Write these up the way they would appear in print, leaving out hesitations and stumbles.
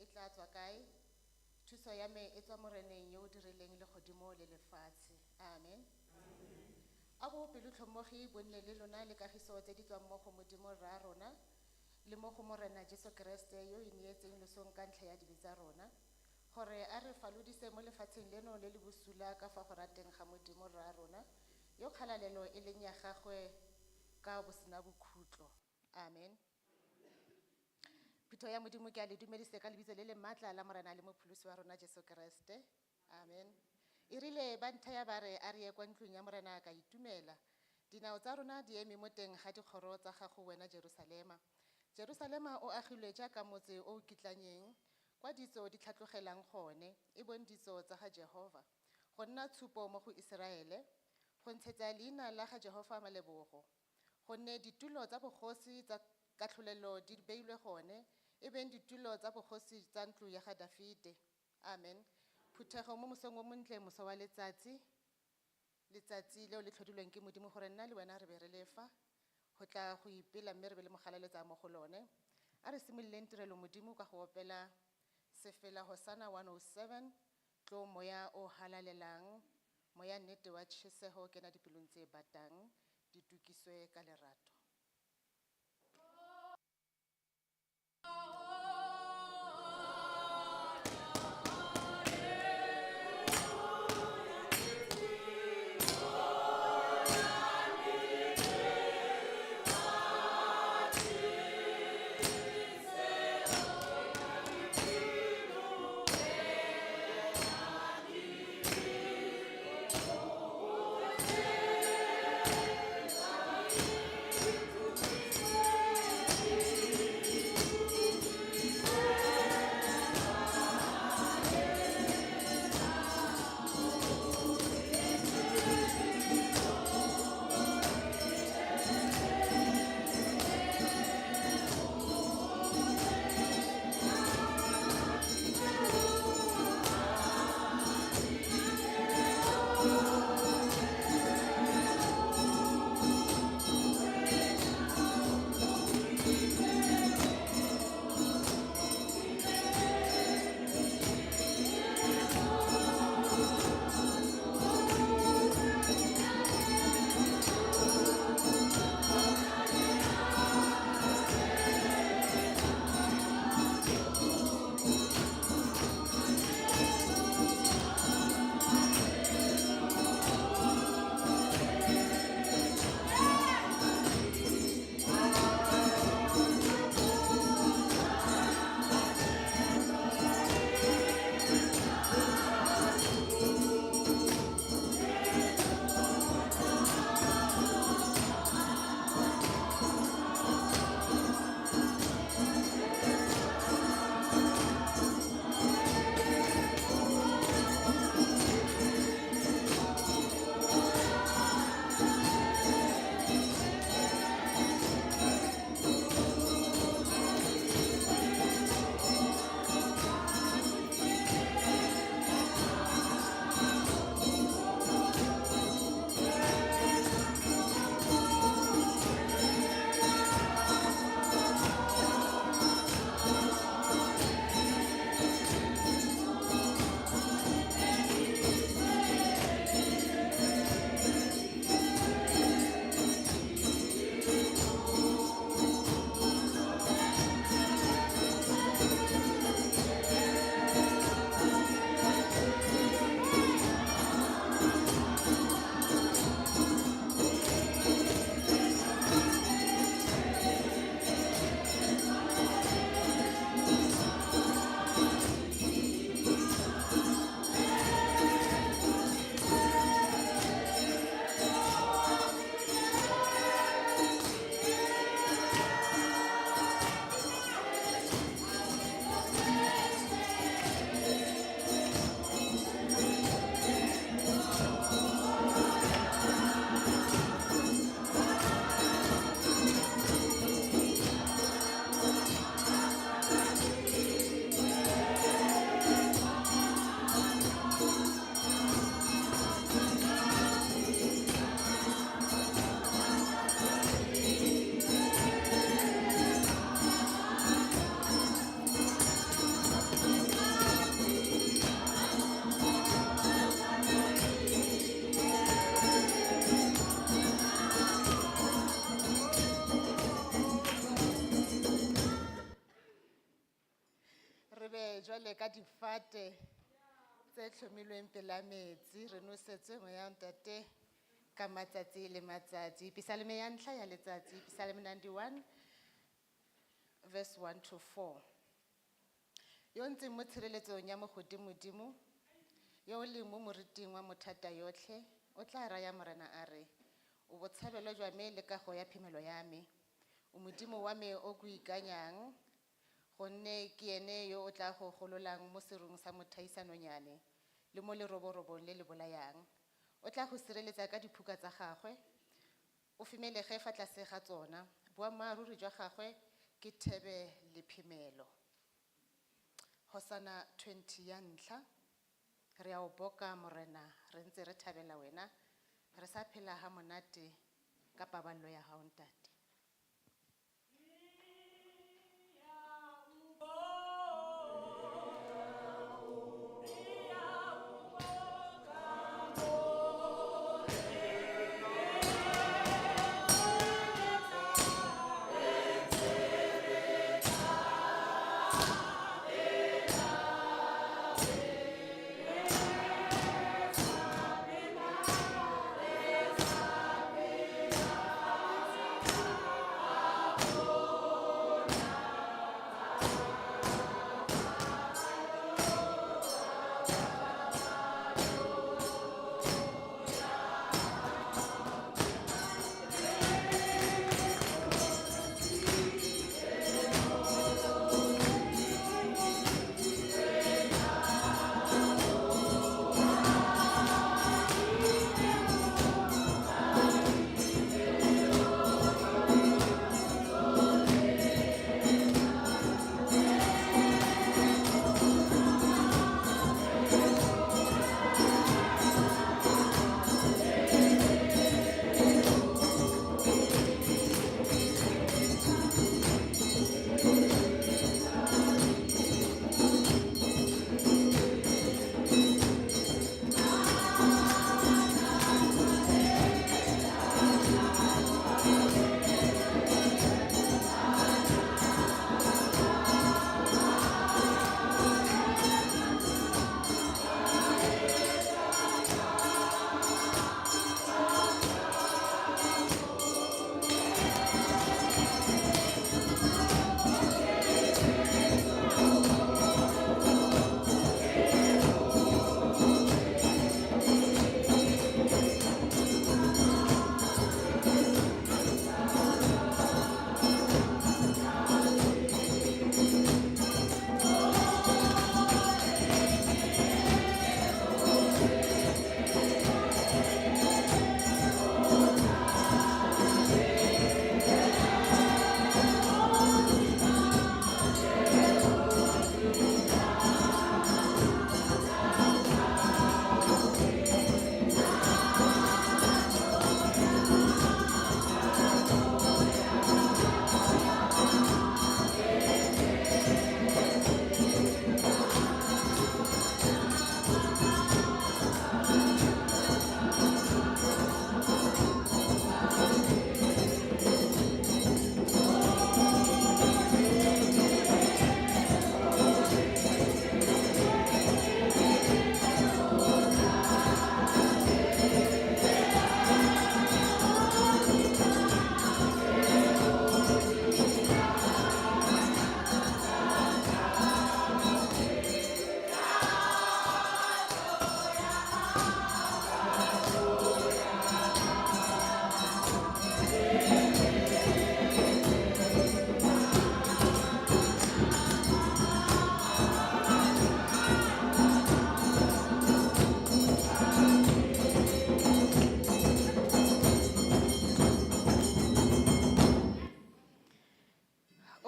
e tla tswa kae? Thuso ya me e tswa Moreneng yo o dirileng legodimo le lefatshe. Amen. A bo pelotlhomogi bo nne le lona le kagiso tse di tswang mo go Modimo Rra rona le mo go Morena Jesu Kreste yo o ineetseng losong ka ntlha ya dibe tsa rona, gore a re falodise mo lefatsheng leno le le bosula ka fa go rateng ga Modimo Rra rona, yo kgalalelo e leng ya gagwe ka bosena bokhutlo. Amen. Phutho ya Modimo ke a le dumedise ka lebitso le le maatla la Morena le Mopholosi wa rona Jesu Kreste. Amen. E rile ba nthaya ba re a re ye kwa ntlong ya Morena ka itumela. Dinao tsa rona di eme mo teng ga dikgoro tsa gago wena Jerusalema. Jerusalema o agilwe jaaka motse o o kitlanyeng, kwa ditso di tlhatlogelang gone, e bong ditso tsa ga Jehova, go nna tshupo mo go Iseraele, go ntshetsa leina la ga Jehova malebogo. Gonne ditulo tsa bogosi tsa katlholelo di beilwe gone, e beng ditulo tsa bogosi tsa ntlo ya ga Dafide. Amen. Phuthego mo mosong o montle, moso wa letsatsi, letsatsi leo le tlhodilweng ke Modimo gore nna le wena re be re le fa, go tla go ipela mme re be le mogalaletsa mo go lone. A re simololeng tirelo Modimo ka go opela sefela Hosanna 107, tlo moya o halalelang, moya nnete wa tjheseho kena dipelong tse batang, di tukiswe ka lerato. Thank Re be jwale ka difate tse hlomilweng pela metsi, re nosetswe moya wa ntate ka matsatsi le matsatsi. Pisalome ya ntlha ya letsatsi, Psalm 91 verse 1 to 4. Yo o ntseng mo tshireletsong ya mogodimodimo, yo o leng mo moriting wa mothata yotlhe, o tla raya Morena a re, o botshabelo jwa me le kago ya phemelo ya me. O Modimo wa me o ke o ikanyang, gonne ke ene yo o tla go gololang mo serung sa mothaisanonyane le mo leroborobong le le bolayang. O tla go sireletsa ka diphuka tsa gagwe, o femelege fa tlase ga tsona. Boammaaruri jwa gagwe ke thebe le phemelo. Hosana 20 ya ntlha, re a o boka Morena, re ntse re thabela wena, re sa phela ha monate ka paballo ya hao ntate.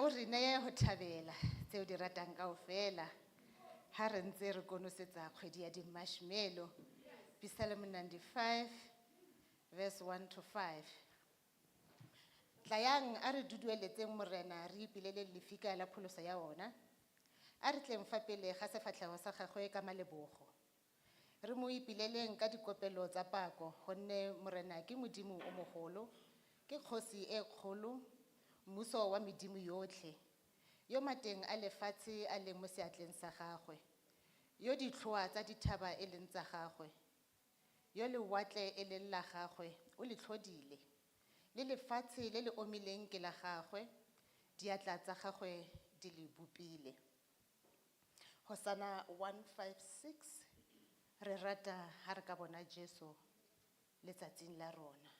O re neye ho thabela tseo di ratang kaofela ha re ntse re konosetsa kgwedi ya di-marshmallow. Psalm 95 verse 1 to 5. Tlayang a re dudueletseng Morena re ipilele lefika la pholoso ya ona. A re tleng fa pele ga sefatlhego sa gagwe ka malebogo. Re mo ipileleng ka dikopelo tsa pako gonne Morena ke Modimo o mogolo, ke kgosi e kgolo, mmuso wa medimo yotlhe. Yo mateng a lefatshe a leng mo seatleng sa gagwe, yo ditlhoa tsa dithaba e leng tsa gagwe, yo lewatle e leng la gagwe, o le tlhodile. Le lefatshe le le omileng ke la gagwe, diatla tsa gagwe di le bopile. Hosanna 156, re rata ha re ka bona Jesu letsatsing la rona.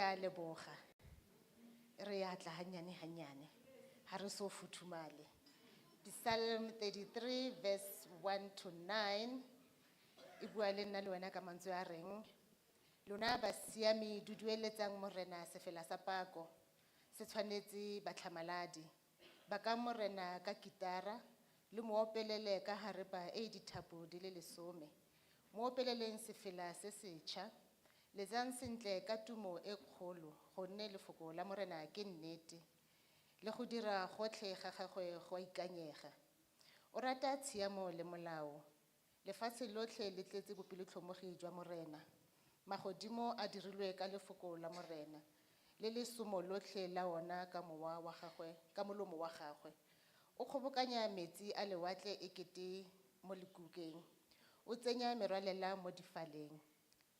a leboga. Re ya tla hanyane hanyane. Ha re so futhumale. Psalm 33 verse 1 to 9. E bua le nna le wena ka mantswe a reng. Lona basiami dudueletsang morena sefela sa pako. Se tshwanetse batlhamaladi. Ba ka morena ka kitara le mo opelele ka harepa e dithapo di le lesome. Mo opeleleng sefela se setšha. Letsang sentle ka tumo e kgolo gonne lefoko la morena ke nnete. Le go dira gotlhe ga gagwe go a ikanyega. O rata tshiamo le molao. Lefatshe lotlhe le tletse bopelotlhomogi jwa morena. Magodimo a dirilwe ka lefoko la morena. Le lesomo lotlhe la ona ka mowa wa gagwe, ka molomo wa gagwe. O kgobokanya metsi a lewatle e kete mo lekukeng. O tsenya merwalela mo difaleng.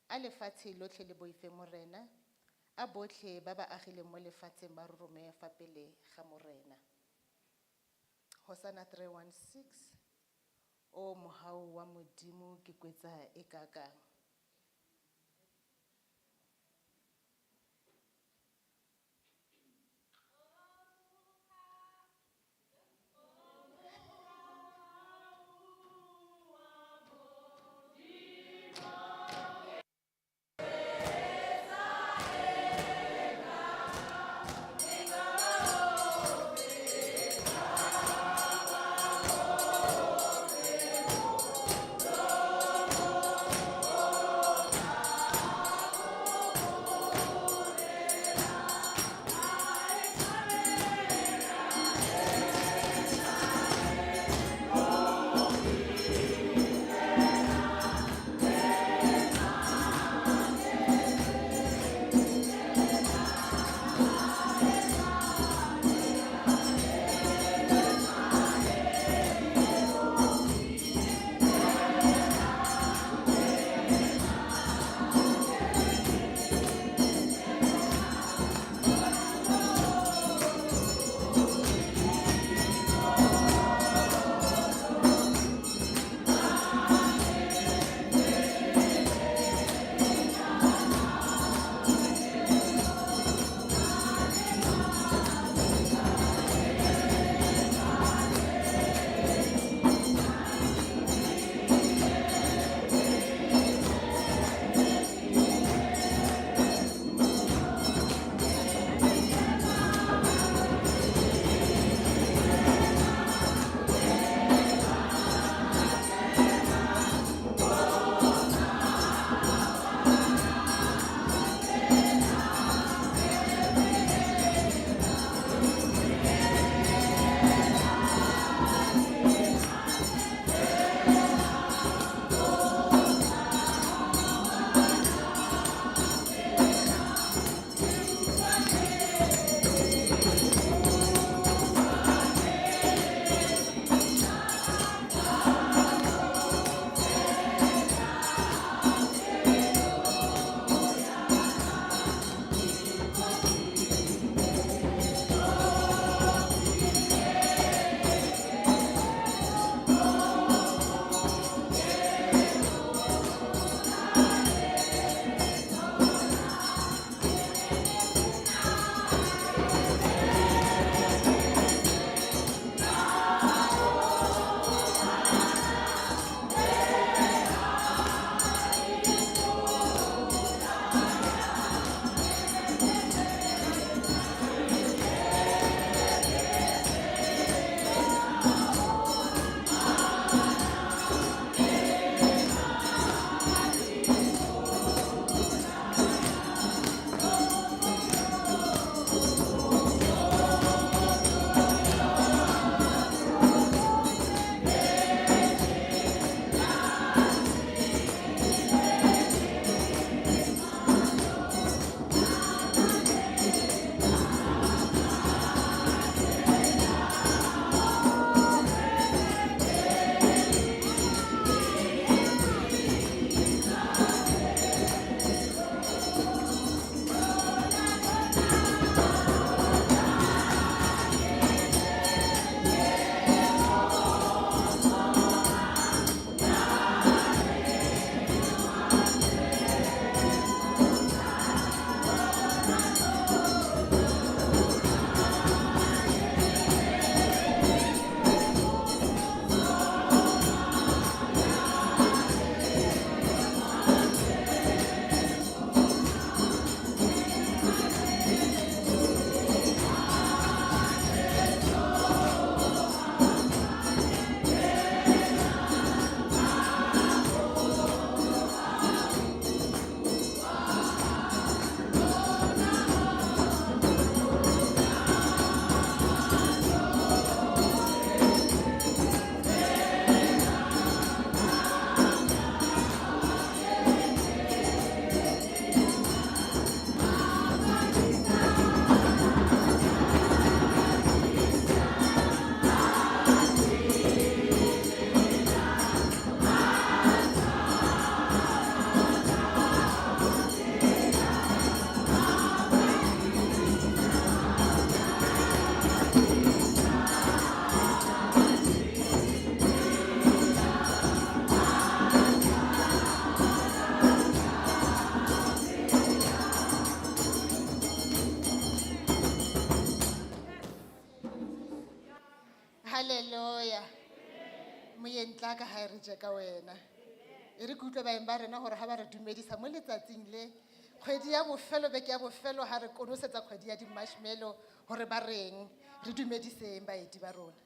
A lefatshe lotlhe le boife morena. A botlhe ba ba agileng mo lefatsheng ba rorome fa pele ga morena. Hosanna 316. O mohau wa Modimo ke kwetsa e kakang. Hallelujah. Moyeng tla ka ha re je ka wena. E re ke utlwe baeng ba rena hore ha ba re dumedisa mo letsatsing le kgwedi ya bofelo beke ya bofelo ha re konosetsa kgwedi ya di-marshmallow hore ba reng re dumediseng baeti ba rona.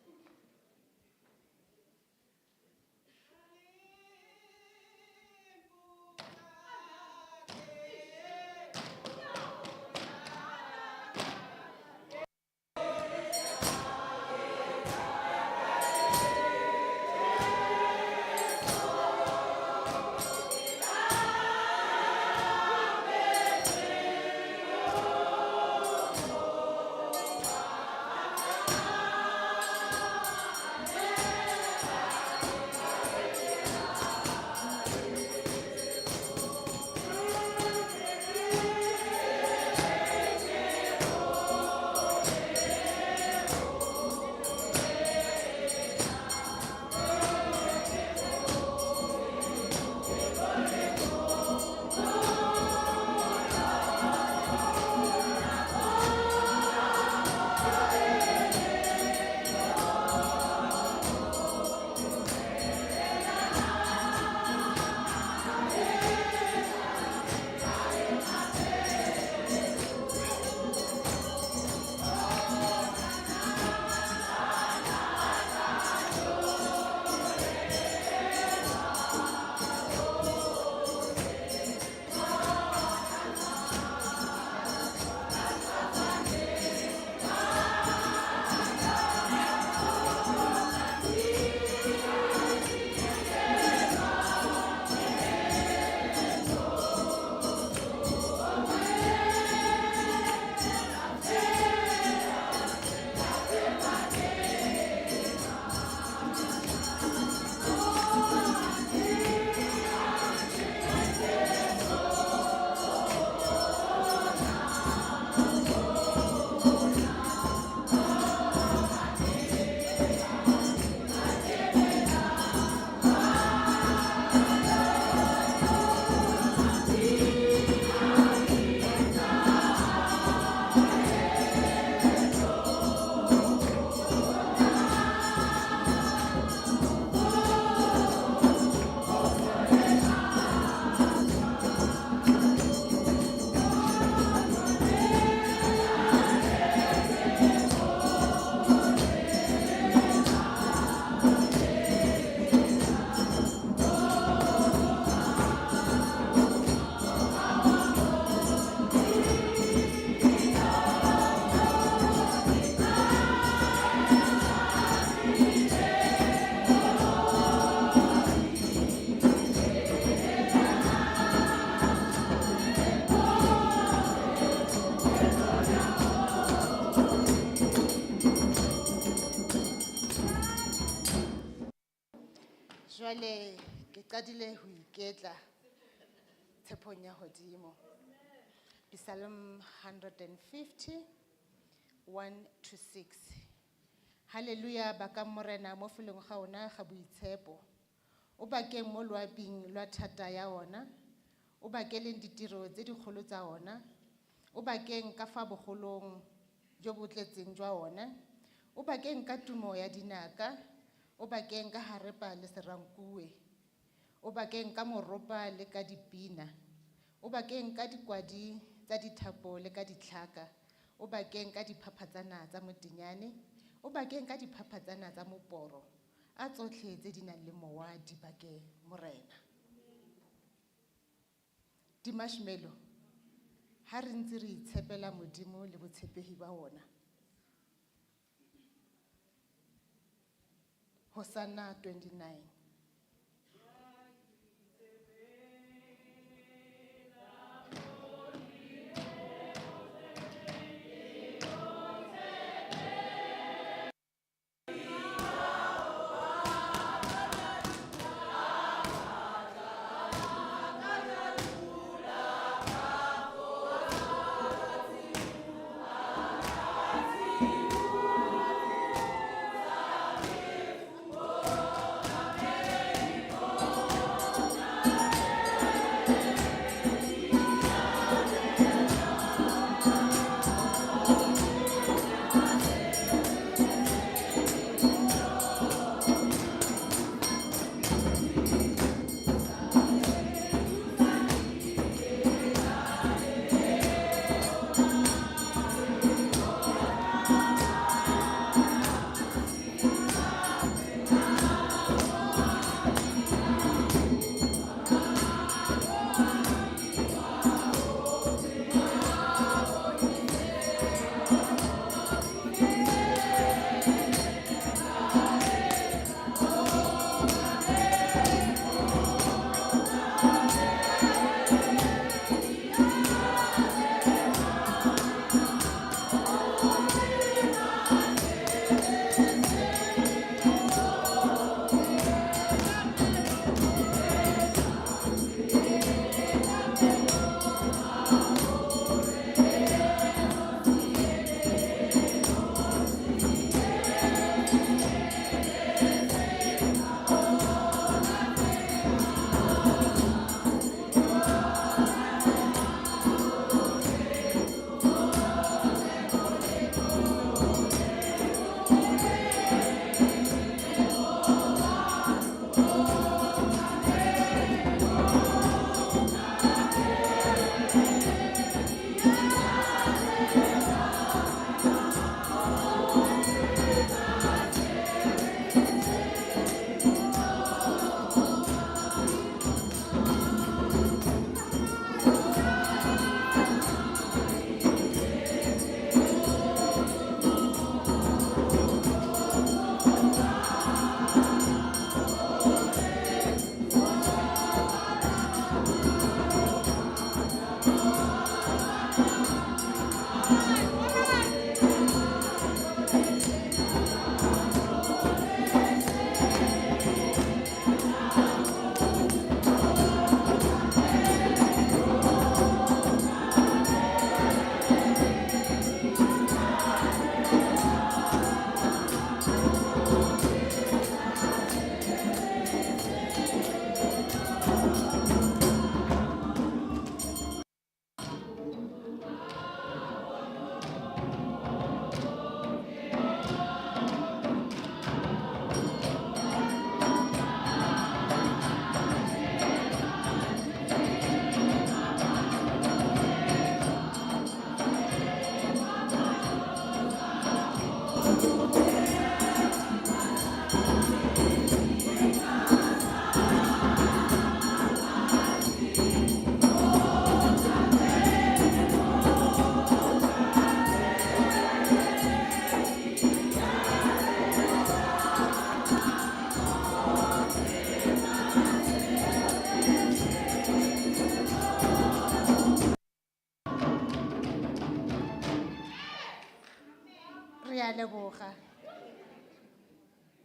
Jwale ke qadile ho iketla tshepong ya hodimo. Psalm 150 1 to 6. Hallelujah bakang morena mo felong ga ona ga boitshepo. O bakeng mo loaping lwa thata ya ona. O bakeleng ditiro tse dikgolo tsa ona. O bakeng ka fa bogolong jo bo tletseng jwa ona. O bakeng ka tumo ya dinaka. O bakeng ka harepa le serankuwe. O bakeng ka moropa le ka dipina. O bakeng ka dikwadi tsa dithapo le ka ditlhaka. O bakeng ka diphaphatsana tsa motinyane. O bakeng ka diphaphatsana tsa moporo. A tsotlhe tse di nang le mowa di bake morena. Di-marshmallow, ha re ntse re itshepela Modimo le botshepehi ba ona. Hosanna 29.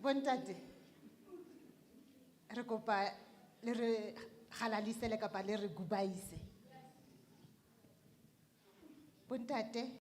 Bontate, re kopa le re halalisele kapa le re gubaise. Bontate.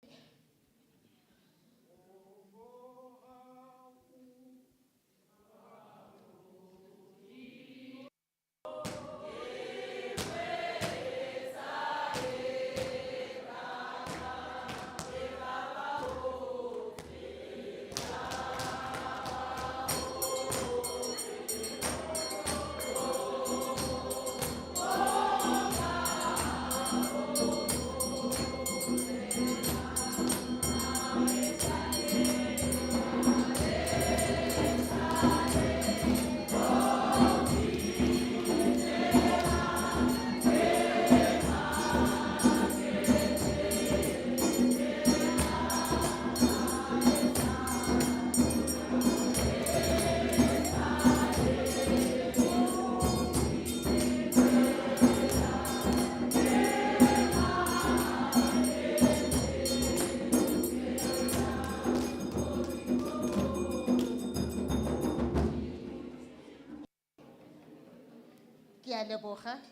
Ke a leboga.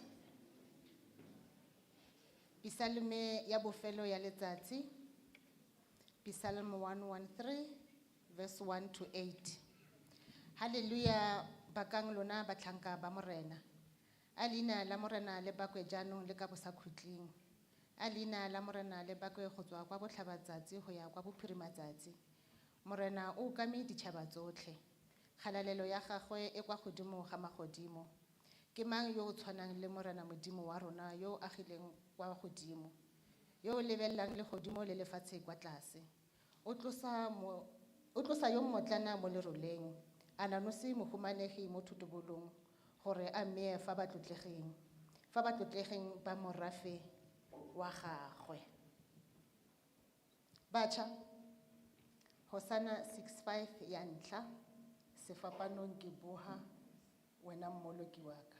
Pisalome ya bofelo ya letsatsi. Psalm 113 verse 1 to 8. Hallelujah, bakang lona batlhanka ba Morena. A leina la Morena le bakwe jaanong le ka bosakhutleng. A leina la Morena le bakwe go tswa kwa botlhabatsatsi go ya kwa bophirimatsatsi. Morena o okame ditšhaba tsotlhe. Kgalalelo ya gagwe e kwa godimo ga magodimo. Ke mang yo o tshwanang le Morena Modimo wa rona yo o agileng kwa godimo, yo o lebelelang legodimo le lefatshe kwa tlase. O tlosa mo, o tlosa yo mmotlana mo leroleng, a nanose mohumanegi mo thotobolong, gore a mmee fa batlotlegi, fa batlotleging ba morafe wa gagwe. Batjha, Hosana 65 ya ntlha, sefapanong ke boha, wena mmoloki wa ka.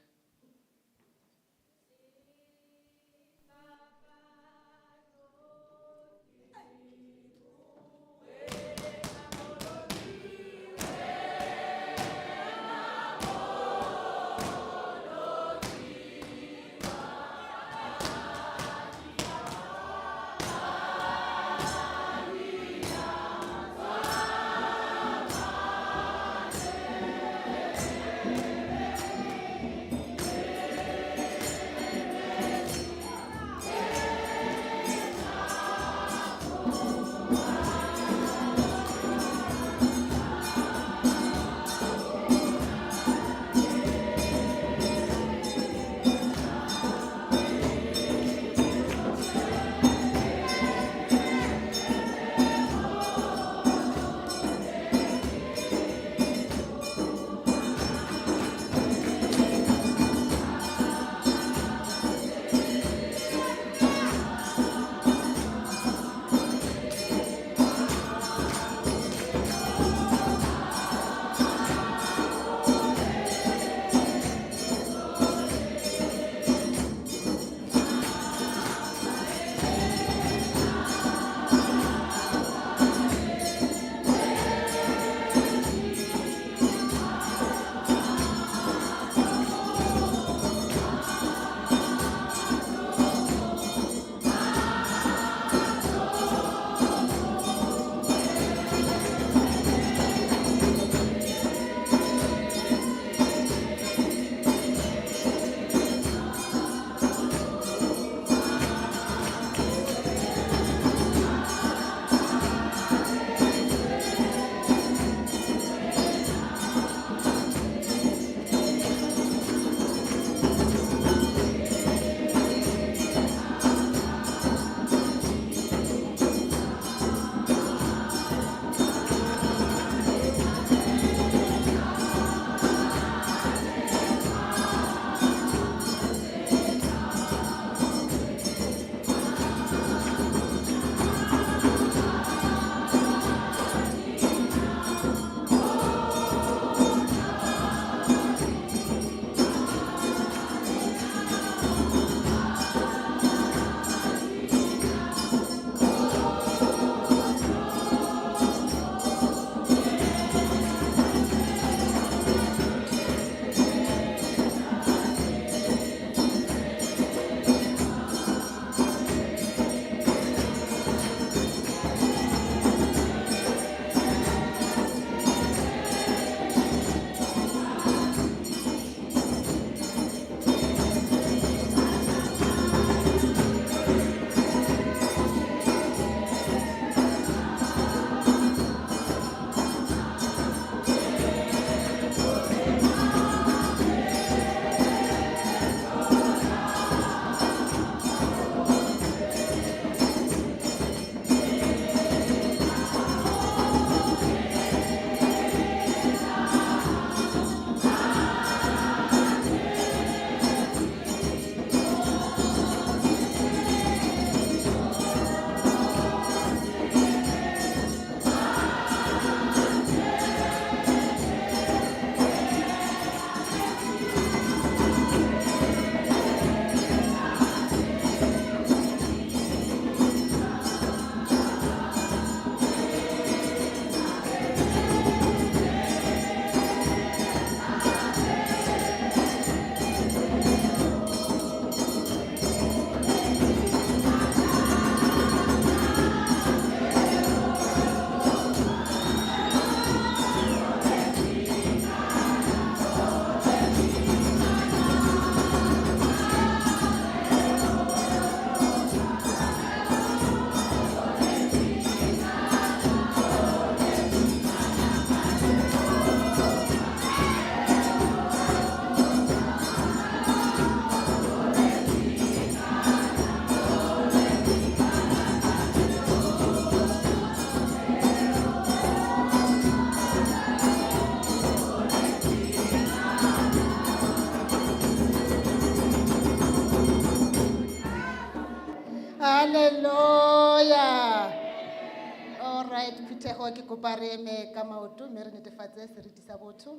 Phuthego ke kopa re eme ka maoto mme re netefatse seriti sa botho.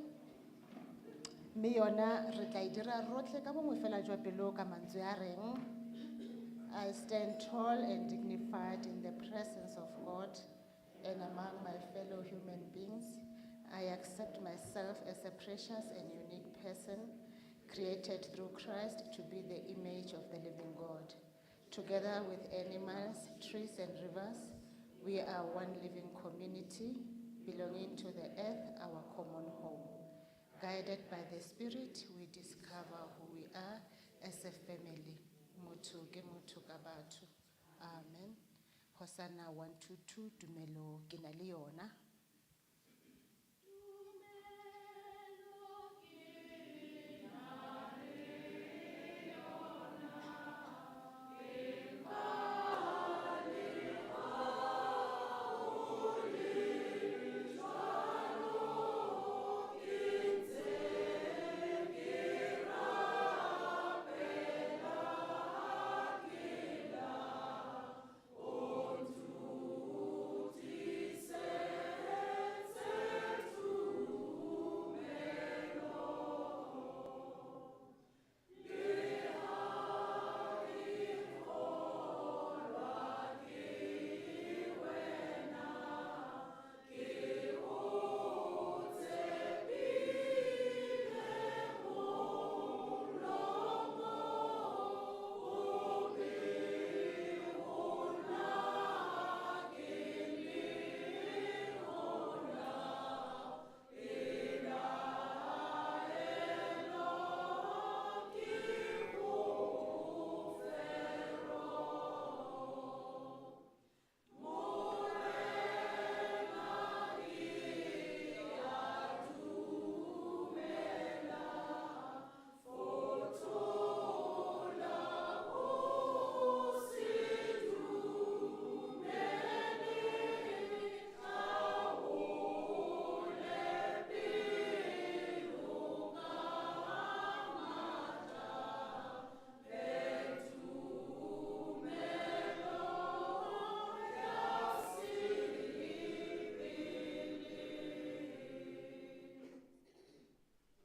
Mme yona re tla e dira rotlhe ka bongwe fela jwa pelo ka mantswe a reng I stand tall and dignified in the presence of God and among my fellow human beings. I accept myself as a precious and unique person created through Christ to be the image of the living God. Together with animals, trees, and rivers, we are one living community belonging to the earth, our common home. Guided by the Spirit, we discover who we are as a family. Motho ke motho ka batho. Amen. Hosanna 122, tumelo ke na le yona.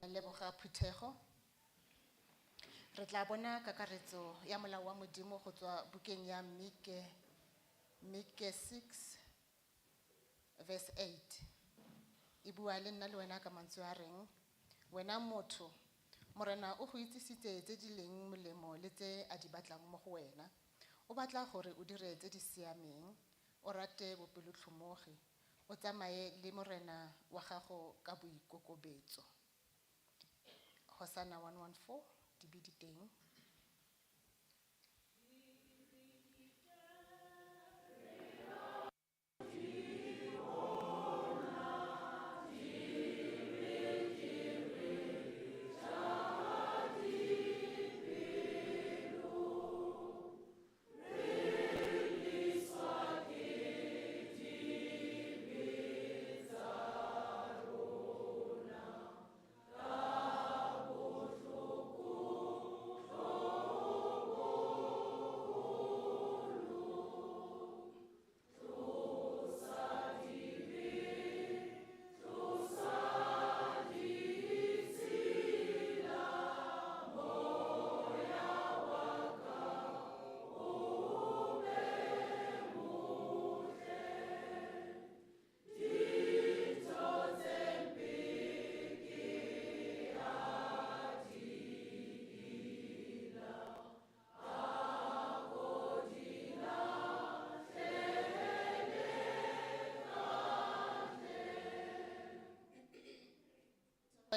Leboga phuthego. Re tla bona kakaretso ya molao wa Modimo go tswa bukeng ya Mike, Mike 6 verse 8. E bua le nna le wena ka mantswe a reng, wena motho, Morena o go itsisitse tse di leng molemo le tse a di batlang mo go wena. O batla gore o dire tse di siameng, o rate bopelotlhomogi, o tsamaye le Morena wa gago ka boikokobetso. Hosanna 114, di be di teng.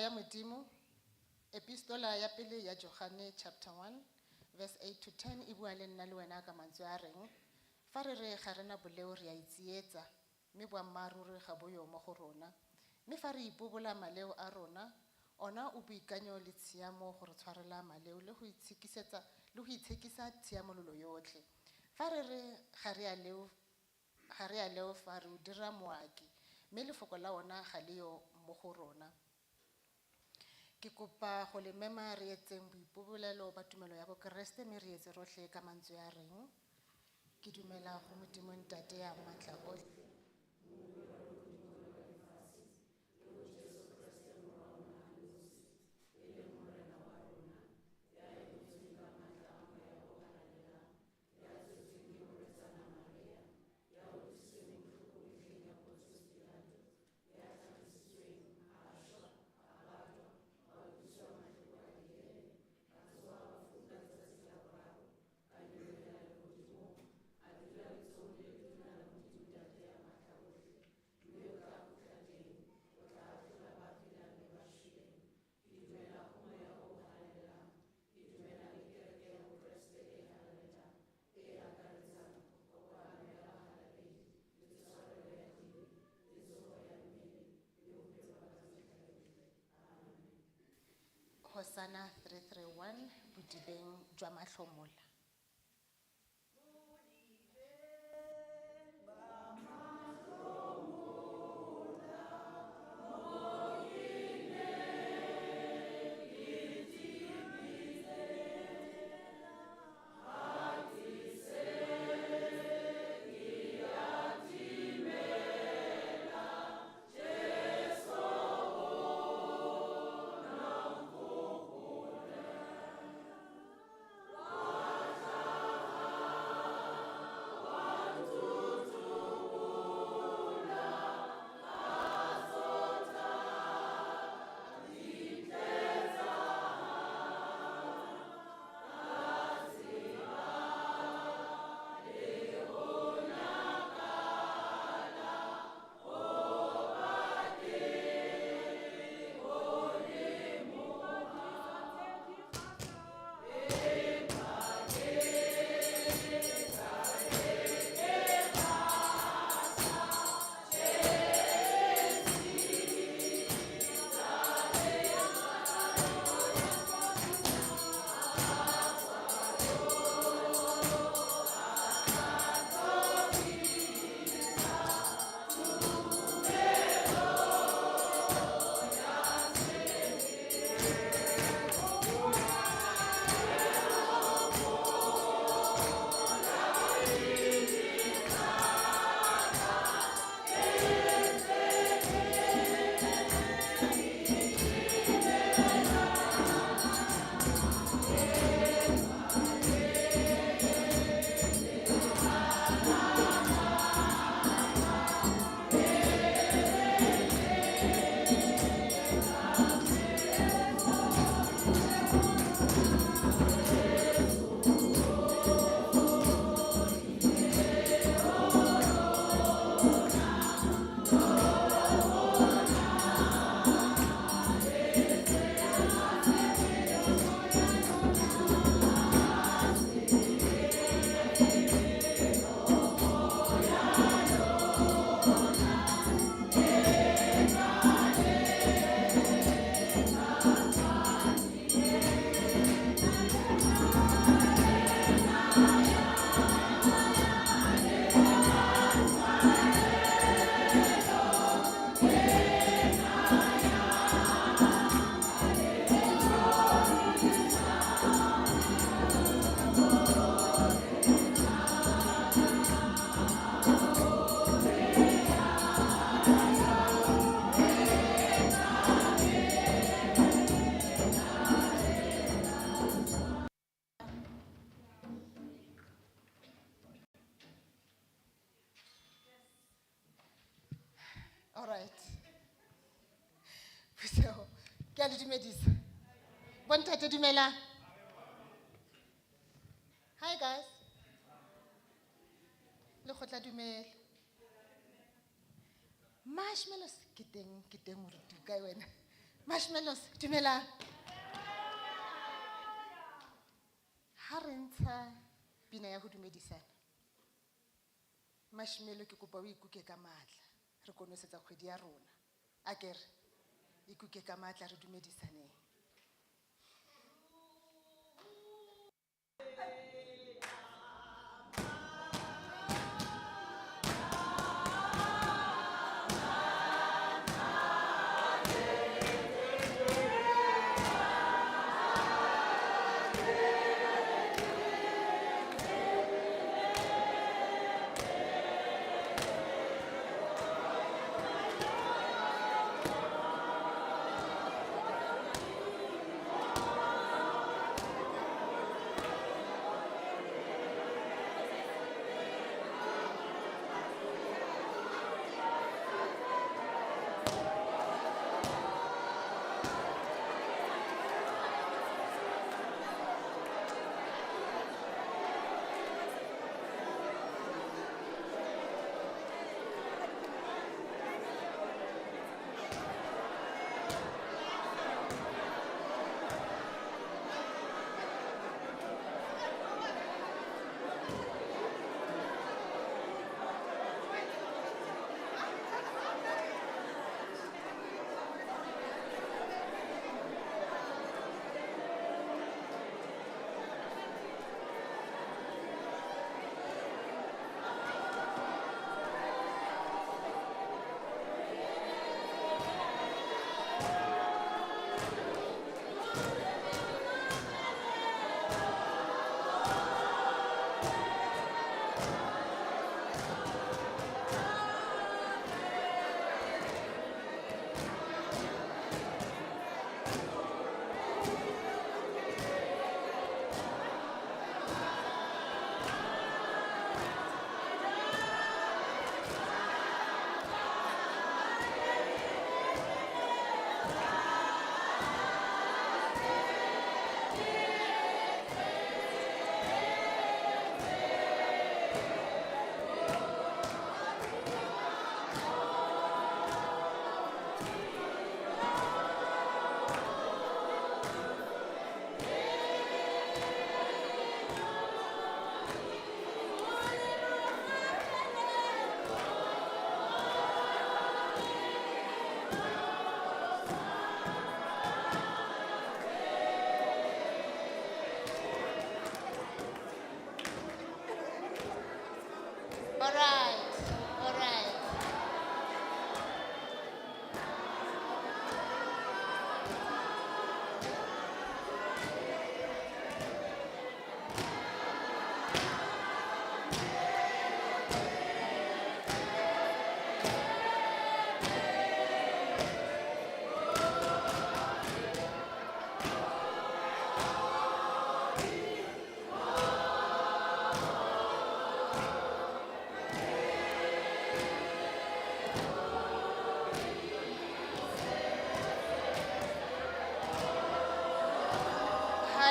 Ya Modimo, Epistola ya pele ya Johane chapter 1 verse 8 to 10 e bua le nna le wena ka mantswe a reng, fa re re ga rena boleo re a itsietsa, mme boammaaruri ga bo yo mo go rona. Mme fa re ipobola maleo a rona, ona o boikanyo le tshiamo go re tshwarela maleo le go itshekisa tshiamololo yotlhe. Fa re re ga re a leo, ga re a leo fa re o dira moaki, mme lefoko la ona ga le yo mo go rona. Ke kopa go le mema re etseng boipobolelo ba tumelo ya bokeresete mme re etse rotlhe ka mantswe a reng, ke dumela go Modimo Ntate ya maatla otlhe. Hosana 331 bodibeng jwa Mahlomola. All right. Phuthego, ke a le dumedisa. Bontate dumelang. Hi guys. Lekgotla dumela. Marshmallows ke teng moruti o kae wena? Marshmallows dumelang. Ha re ntsha pina ya ho dumedisana. Marshmallow ke kopa o ikuke ka matla. Re konosetsa kgwedi ya rona. Akere ikuke ka matla re dumedisaneng.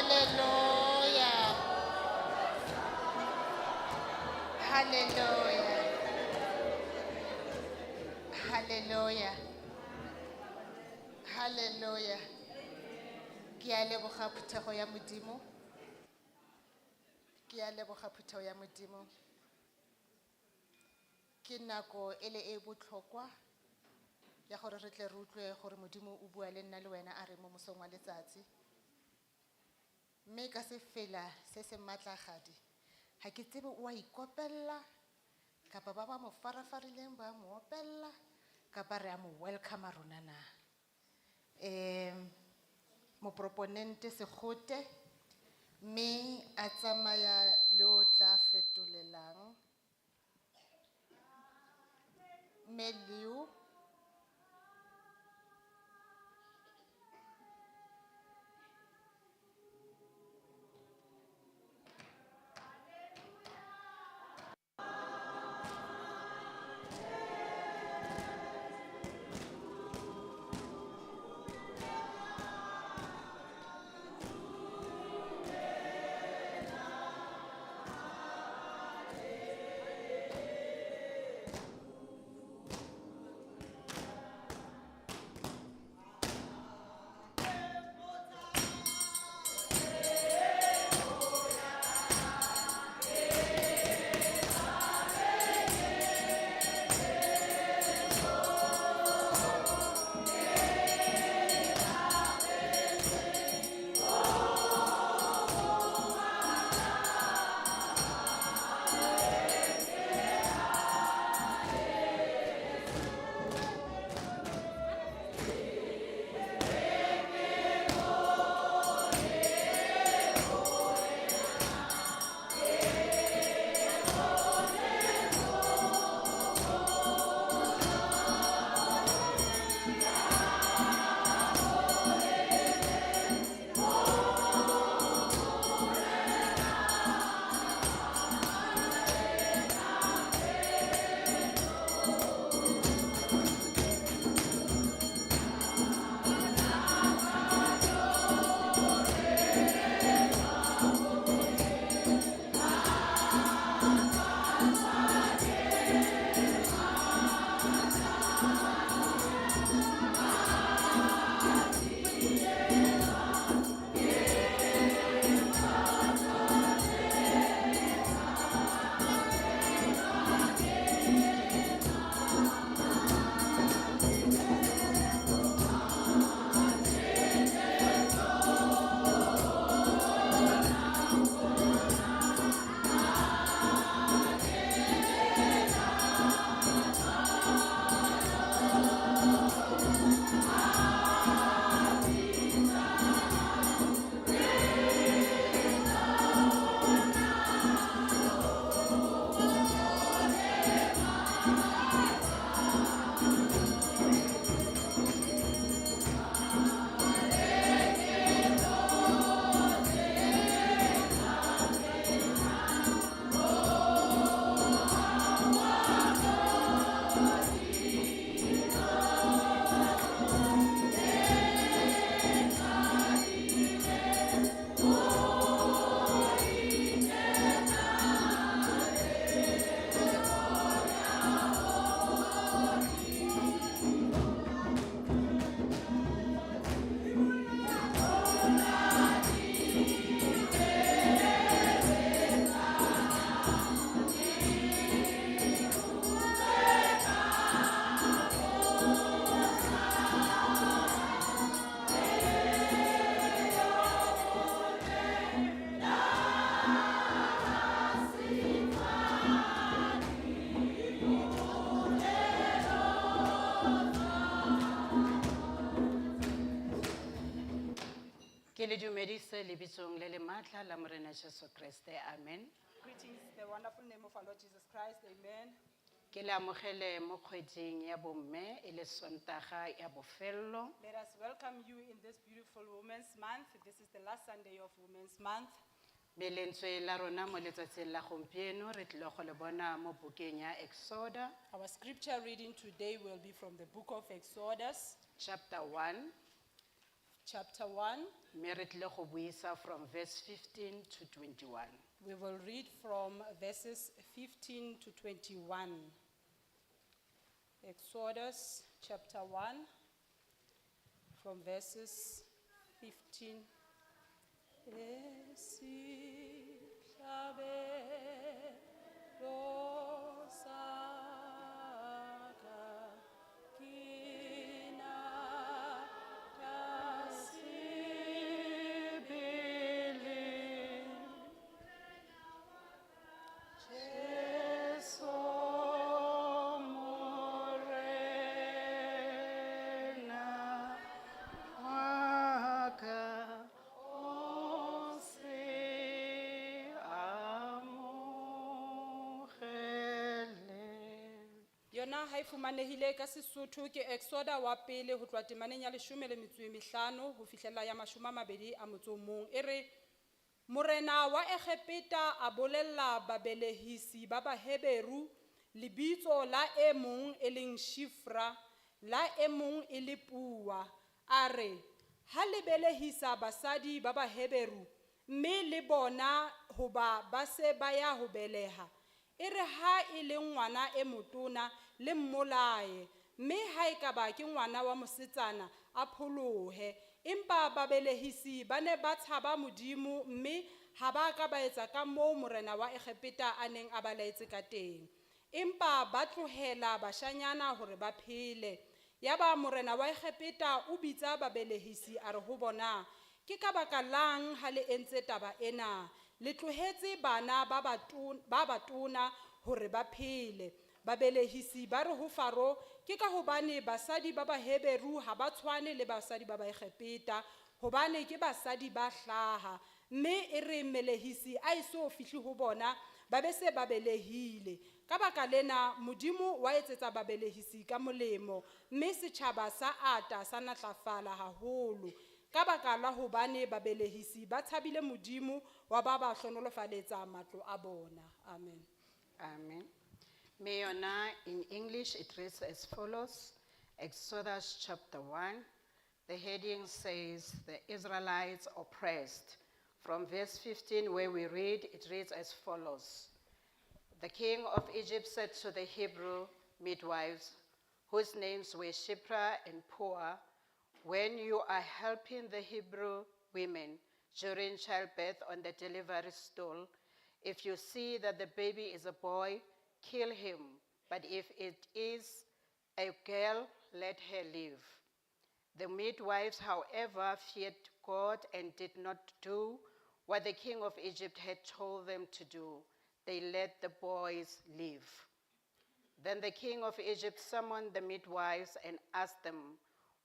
Hallelujah. Hallelujah. Hallelujah. Hallelujah. Ke a leboga phuthego ya Modimo. Ke a leboga phuthego ya Modimo. Ke nako e le e botlhokwa ya gore re tle re utlwe gore Modimo o bua le nna le wena a re mo mosong wa letsatsi. Mme ka sefela se se maatlagadi, ga ke tsebe o a ikopella kapa ba ba mo farafarileng ba mo opella kapa re a mo welcome rona na. Moproponente Segote, mme a tsamaya le o tla fetolelang. Mme Leo. Ke le dumedise lebitsong le le matla la Morena Jesu Kriste. Amen. Greetings, the wonderful name of our Lord Jesus Christ. Amen. Ke le amogele mo kgweding ya bomme e le Sontaga ya bofello. Let us welcome you in this beautiful Women's Month. This is the last Sunday of Women's Month. Mme lentswe la rona mo letsatsing la gompieno re tlile go le bona mo bukeng ya Exoda Our scripture reading today will be from the book of Exodus, chapter 1. chapter 1. Mme re tlile go buisa from verse 15 to 21. We will read from verses 15 to 21. Exodus chapter 1, from verses 15. Esihlabelo saka ke na Sebele Jesu Morena wa ka, o se amohele. Yona ha e fumanehile ka Sesotho ke Exoda wa pele ho tloha temaneng ya 15 ho fihlela ya 21. E re Morena wa Egepeta a bolella babelehisi ba Baheberu lebitso la e mong e leng Shifra la e mong e le Pua a re ha le belehisa basadi ba Baheberu mme le bona hoba ba se ba ya ho beleha e re ha e le ngwana e motona le mmolaye mme ha e ka ba ke ngwana wa mosetsana a pholohe empa babelehisi ba ne ba tshaba Modimo mme ha ba ka ba etsa ka moo morena wa Egepeta a neng a ba laetse ka teng empa ba tlohela bashanyana hore ba phele yaba morena wa Egepeta o bitsa babelehisi a re ho bona ke ka baka lang ha le entse taba ena le tlohetse bana ba ba batona hore ba phele babelehisi ba re ho Faro ke ka hobane basadi ba Baheberu ha ba tshwane le basadi ba Baegepeta hobane ke basadi ba hlaha mme e re mmelehisi a eso fihle ho bona ba be se ba belehile ka baka lena Modimo wa etsetsa babelehisi ka molemo mme setjhaba sa ata sa natlafala haholo ka baka la hobane babelehisi ba tshabile Modimo wa ba ba hlonolofaletsa matlo a bona amen. Amen. Mme yona in English it reads as follows. Exodus chapter 1. The heading says the Israelites oppressed. From verse 15 where we read, it reads as follows. The king of Egypt said to the Hebrew midwives, whose names were Shiphrah and Puah, when you are helping the Hebrew women during childbirth on the delivery stool, if you see that the baby is a boy, kill him. But if it is a girl, let her live. The midwives, however, feared God and did not do what the king of Egypt had told them to do. They let the boys live. Then the king of Egypt summoned the midwives and asked them,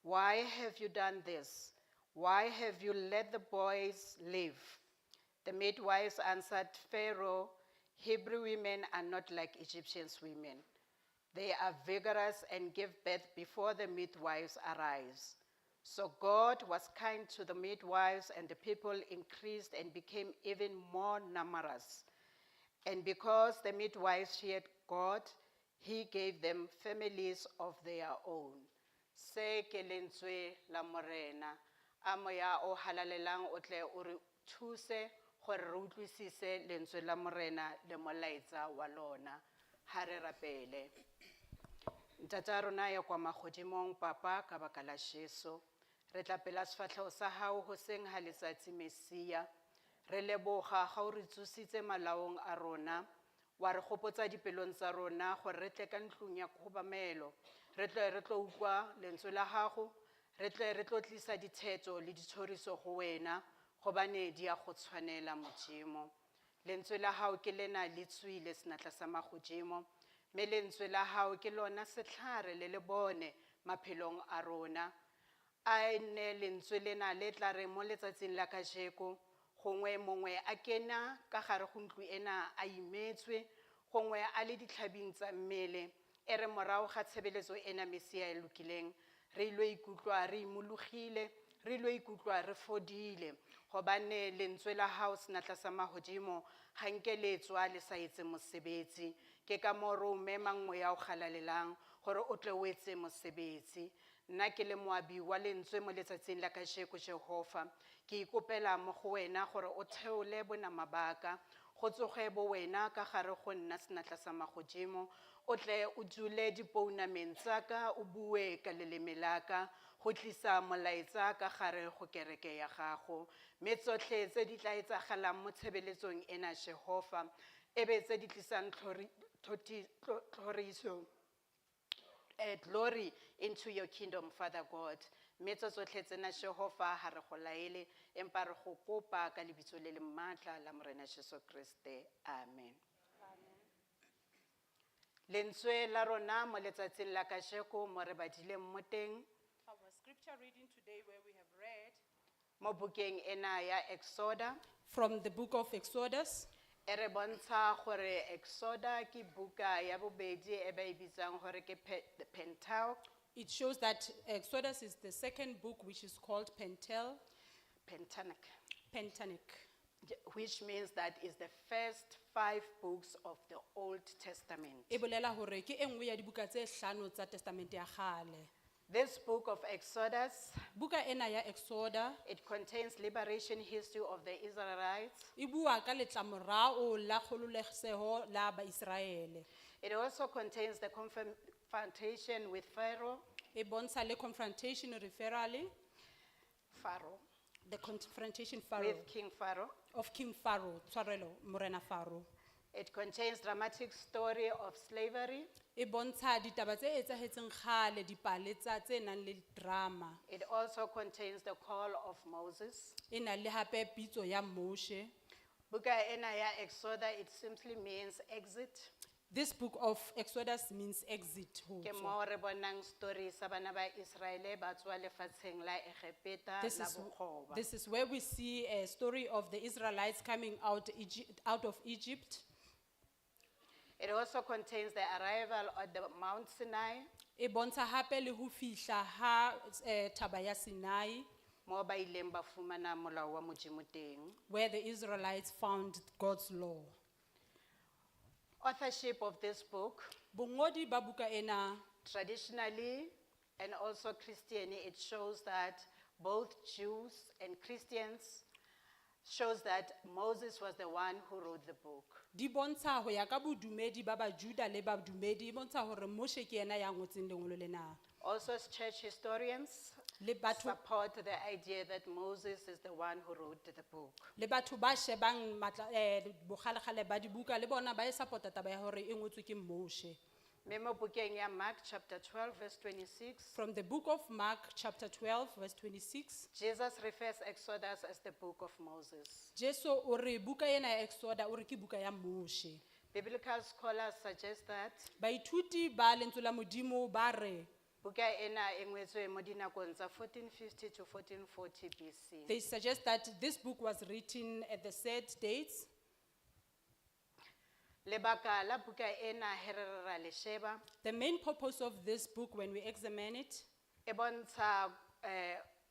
Why have you done this? Why have you let the boys live? The midwives answered Pharaoh, Hebrew women are not like Egyptians women. They are vigorous and give birth before the midwives arise. So God was kind to the midwives, and the people increased and became even more numerous. And because the midwives feared God, he gave them families of their own. Se ke lentswe la Morena. A moya o halalelang o tle o re thuse gore re utlwisise lentswe la Morena le molaetsa wa lona. Ha re rapele. Ntata rona ya kwa magodimong papa ka baka la Jesu. Re tla pela sefatlhego sa hao hoseng ha letsatsi Messia. Re leboga ga o re tsositse malaong a rona. Wa re gopotsa dipelong tsa rona gore re tle ka ntlong ya kgobamelo. Re tle re tlo utlwa lentswe la gago. Re tle re tlo tlisa dithetso le dithoriso go wena gobane di a go tshwanela Modimo. Lentswe la hao ke lena le tswile senatla sa magodimo. Mme lentswe la hao ke lona setlhare le lebone maphelong a rona. A e nne lentswe lena le tla reng mo letsatsing la kajeko, gongwe mongwe a kena ka gare go ntlo ena a imetswe, gongwe a le ditlhabing tsa mmele, e re morago ga tshebeletso ena Messia e lokileng, re ilo ikutlwa re imologile, re ilo ikutlwa re fodile, gobane lentswe la hao senatla sa mahodimo ga nke le tswa le sa etse mosebetsi. Ke ka moo re o memang moya o halalelang gore o tle o etse mosebetsi. Nna ke le moabi wa lentswe mo letsatsing la kajeko Jehova, ke ikopela mo go wena gore o theole bonama ba ka, go tsoge bo wena ka gare go nna senatla sa magodimo, o tle o dule dipounameng tsa ka, o bue ka leleme la ka, go tlisa molaetsa ka gare go kereke ya gago. Mme tsotlhe tse di tla etsagalang mo tshebeletsong ena Jehova, e be tse di tlisang tlhoriso, glory into your kingdom, Father God. Mme tso tsotlhe tsena Jehova ha re go laele, empa re go kopa ka lebitso le le matla la Morena Jesu Kriste. Amen. Lentswe la rona mo letsatsing la kajeko mo re badileng mo teng, Our scripture reading today where we have read mo bukeng ena ya Exoda, from the book of Exodus. E re bontsha gore Exoda ke buka ya bobedi e ba e bitsang gore ke the Pentateuch. It shows that Exodus is the second book, which is called Pentel, Pentateuch. Pentateuch. Which means that is the first 5 books of the Old Testament. E bolela hore ke e nngwe ya dibuka tse hlano tsa Testamente ya kgale. This book of Exodus, Buka ena ya Exoda it contains liberation history of the Israelites. e bua ka letlamorao la kgololeseho la Baiseraele. It also contains the confrontation with Pharaoh. E bontsha le confrontation referral, Pharaoh. The confrontation Pharaoh. With King Pharaoh. Of King Pharaoh, tshwarelo, Morena Pharaoh. It contains dramatic story of slavery. E bontsha ditaba tse etsahetseng kgale, dipale tsa tse nang le drama. It also contains the call of Moses. E na le hape pitso ya Moshe. Buka ena ya Exoda, it simply means exit. This book of Exodus means exit. Ho Ke tswa. mo re bonang story sa bana ba Israele ba tswa lefatsheng la Egepeta This la is, bokgoba. this is where we see a story of the Israelites coming out, out of Egypt. It also contains the arrival at the Mount Sinai. E bontsha hape le ho fihla ha thaba ya Sinai, Mo ba ileng ba fumana molao wa Modimo teng. where the Israelites found God's law. Authorship of this book, Bongodi ba buka ena, traditionally and also Christian, it shows that both Jews and Christians shows that Moses was the one who wrote the book. Di bontsha ho ya ka bodumedi ba Bajuda le badumedi, e bontsha hore Moshe ke yena ya ngotseng lengolo lena. Also, church historians Le batho support the idea that Moses is the one who wrote the book. Le batho ba shebang matla, bokgalekgale ba dibuka le bona ba e support-a taba ya hore e ngotswe ke Moshe. Mme mo bukeng ya Mark chapter 12 verse 26, From the book of Mark chapter 12 verse 26, Jesus refers Exodus as the book of Moses. Jesu o re buka ena ya Exoda o re ke buka ya Moshe. Biblical scholars suggest that Baithuti ba lentswe la Modimo ba re buka ena e ngwetswe mo dinakong tsa 1450 to 1440 BC. They suggest that this book was written at the said dates. Lebaka la buka ena he re re ra le sheba, The main purpose of this book, when we examine it, e bontsha,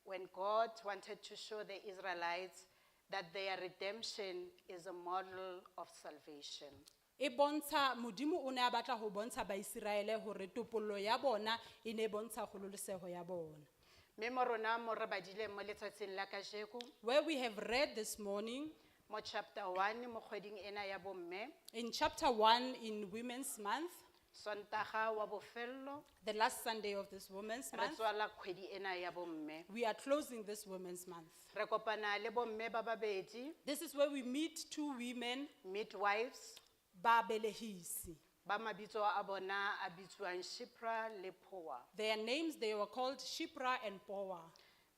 when God wanted to show the Israelites that their redemption is a model of salvation. E bontsha Modimo o ne a batla ho bontsha Baiseraele hore topollo ya bona e ne bontsha kgololeseho ya bona. Mme mo rona mo re badileng mo letsatsing la kajeko, Where we have read this morning, mo chapter 1 mo kgweding ena ya bomme, in chapter 1 in Women's Month, Sontaga wa bofello, the last Sunday of this Women's re Month, tswala kgwedi ena ya bomme. we are closing this Women's Month. Re kopana le bomme ba babedi, This is where we meet two women, midwives, ba belehisi. ba mabitso a bona a bitswang Shipra le Poa. Their names, they were called Shipra and Poa.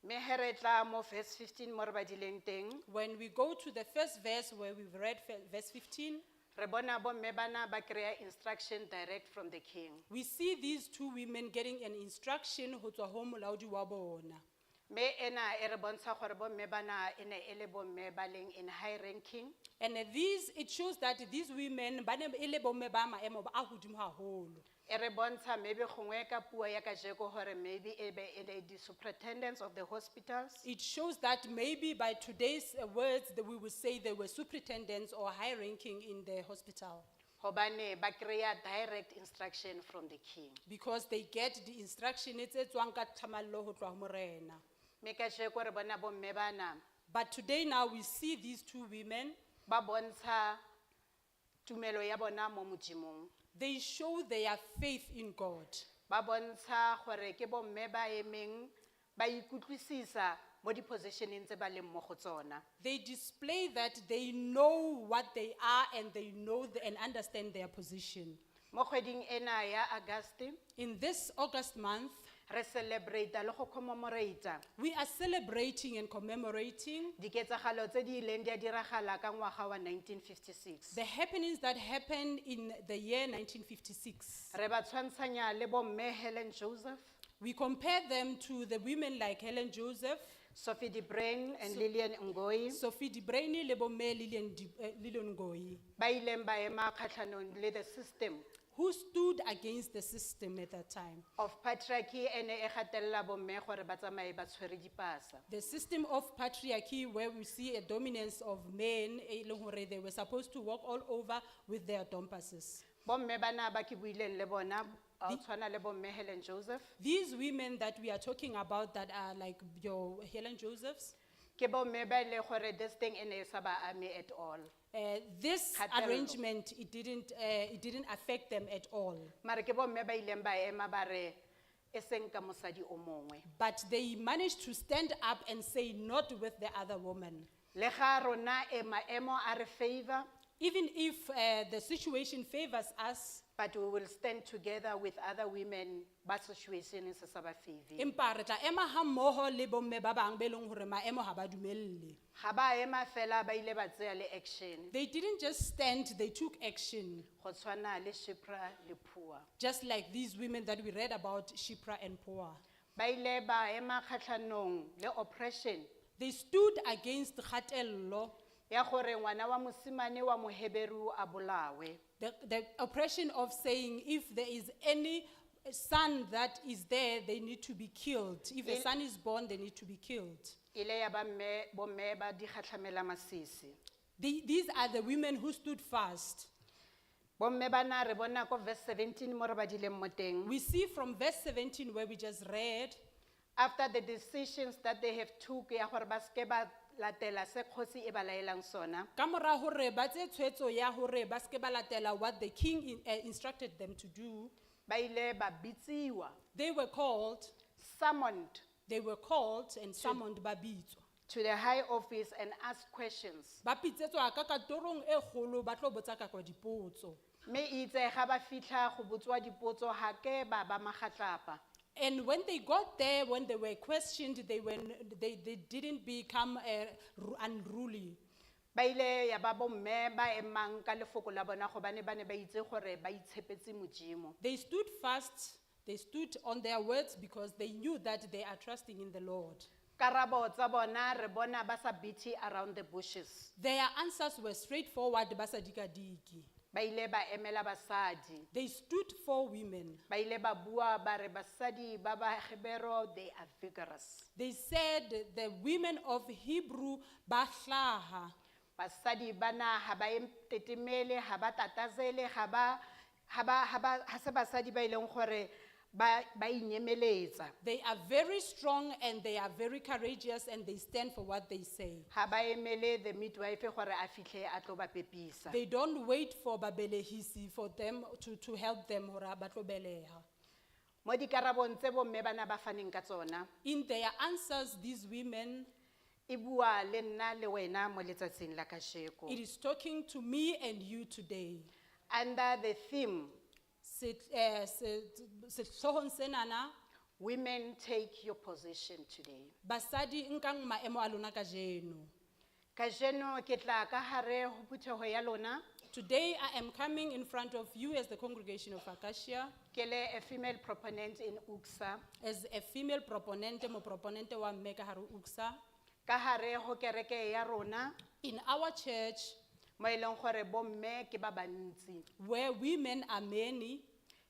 Mme he re tla mo verse 15 mo re badileng teng, When we go to the first verse where we've read verse 15, re bona bomme bana ba kry-a instruction direct from the king. we see these two women getting an instruction ho tswa ho molaodi wa bona. Mme ena e re bontsha gore bomme bana e ne e le bomme ba leng in high ranking. And these, it shows that these women, ba ne e le bomme ba maemo a hodimo haholo. E re bontsha maybe gongwe ka puo ya kajeko gore maybe e be e le di-superintendents of the hospitals. It shows that maybe by today's words that we would say they were superintendents or high ranking in the hospital. Hobane ba kry-a direct instruction from the king. Because they get the instruction tse tswang ka tlhamallo ho tloha ho morena. Mme kajeko re bona bomme bana But today now we see these two women, ba bontsha tumelo ya bona mo Modimong. They show their faith in God. Ba bontsha gore ke bomme ba emeng ba ikutlwisisa mo di-positioneng tse ba leng mo go tsona. They display that they know what they are and they know and understand their position. Mo kgweding ena ya August, In this August month, re celebrate le go commemorate we are celebrating and commemorating diketsagalo tse di ileng di a diragala ka ngwaga wa 1956. the happenings that happened in the year 1956. Re ba tshwantshanya le bomme Helen Joseph, We compare them to the women like Helen Joseph, Sophie de Bruyn and Lillian Ngoyi Sophie de Bruyn le bomme Lillian Ngoyi, ba ileng ba ema kgatlhanong le the system who stood against the system at that time. of patriarchy e ne e gatelela bomme gore ba tsamaye ba tshwere dipasa. The system of patriarchy, where we see a dominance of men, e leng hore they were supposed to walk all over with their dompases. Bomme bana ba ke buileng le bona, ba tshwana le bomme Helen Joseph, These women that we are talking about that are like your Helen Josephs, ke bomme ba e leng gore this thing e ne e sa ba ame at all. This Kgatello. Arrangement, it didn't affect them at all. Mare ke bomme ba ileng ba ema ba re e seng ka mosadi o mongwe. But they managed to stand up and say, not with the other woman. Le ga rona e maemo a re favor, Even if the situation favors us, but we will stand together with other women ba situation se sa ba favor. empa re tla ema ha mmoho le bomme ba bang be leng hore maemo ha ba dumelle. Ga ba ema fela ba ile ba tseya le action They didn't just stand, they took action. go tshwana le Shipra le Pua. Just like these women that we read about, Shipra and Pua. Ba ile ba ema kgatlhanong le oppression They stood against kgatello, ya gore ngwana wa mosimane wa Moheberu a bolawe. the oppression of saying if there is any son that is there, they need to be killed. If a son is born, they need to be killed. Ile ya ba mme bomme ba di gatlhamela masisi. These are the women who stood fast. Bomme bana re bona ko verse 17 mo re badileng mo teng. We see from verse 17 where we just read, After the decisions that they have took ya gore ba ske ba latela se kgosi e ba laelang sona, ka mora hore ba tseye tshwetso ya hore ba ske ba latela what the king instructed them to do, ba ile ba bitsiwa, they were called, summoned they were called and summoned ba bitswa. To the high office and asked questions. Ba bitsetswa ka kantorong e kgolo ba tlo botsa ka kwa dipotso. Mme itse ga ba fitlha go botswa dipotso ha ke ba ba magatlapa. And when they got there, when they were questioned, they didn't become unruly. Ba ile ya ba bomme ba emang ka lefoko la bona gobane ba ne ba itse gore ba itshepetse Modimo. They stood fast, they stood on their words because they knew that they are trusting in the Lord. Karabo tsa bona re bona ba sa beat around the bushes. Their answers were straightforward, ba sa dikadike. Ba ile ba emela basadi. They stood for women. Ba ile ba bua ba re basadi ba ba Hebero, they are vigorous. They said the women of Hebrew ba hlaha. Basadi bana ha ba tetemele, ha ba tatazele, ha ba ha se basadi ba ileng gore ba inyemeletsa. They are very strong and they are very courageous and they stand for what they say. Ha ba emele the midwife gore a fitlhe a tlo ba pepisa. They don't wait for babelehisi for them to help them hore ba tlo beleha. Mo dikarabong tse bomme bana ba faneng ka tsona, In their answers, these women, e bua le nna le wena mo letsatsing la kasheko. It is talking to me and you today. Under the theme, Sehloohong senana, women take your position today. Basadi nkang maemo a lona kajeno. Kajeno ke tla ka hare ho phutheho ya lona, Today I am coming in front of you as the congregation of Acacia, ke le a female proponent in UCCSA, as a female proponent, mo proponent wa mme ka hare ho UCCSA. Ka hare ho kereke ya rona, In our church, mo e leng gore bomme ke ba bantsi. Where women are many,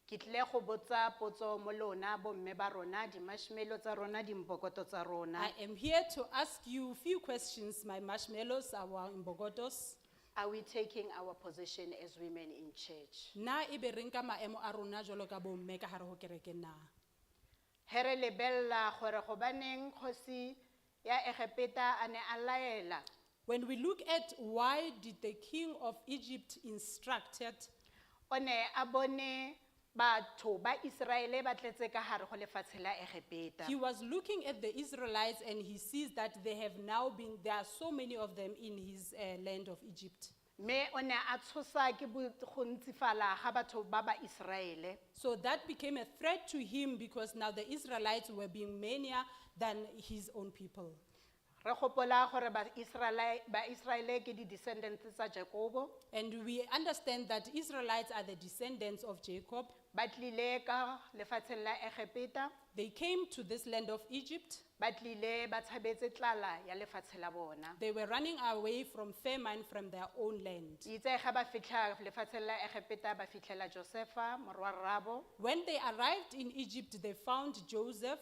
Ke tlile go botsa potso mo lona bomme ba rona, di-marshmallow tsa rona, dimbokoto tsa rona. I am here to ask you few questions, my marshmallows, our imbokodos. Are we taking our position as women in church? Na ebe re nka maemo a rona jwalo ka bomme ka hare ho kereke na? He re lebella gore gobaneng kgosi ya Egepeta a ne a laela When we look at why did the king of Egypt instructed, o ne a bone batho ba Israele ba tletse ka hare ho lefatshe la Egepeta. he was looking at the Israelites and he sees that they have now been, there are so many of them in his land of Egypt. Mme o ne a tshosa ke go ntsifala ga batho ba ba Israele. So that became a threat to him because now the Israelites were being manier than his own people. Re gopola gore ba Israele ba Israele ke di descendants tsa Jakobo. And we understand that Israelites are the descendants of Jacob. Ba tlile ka lefatsheng la Egepeta, They came to this land of Egypt. ba tlile ba tshabetse tlala ya lefatshe la bona. They were running away from famine from their own land. Itse ga ba fitlha lefatsheng la Egepeta ba fitlhela Josefa morwa rrabo, When they arrived in Egypt, they found Joseph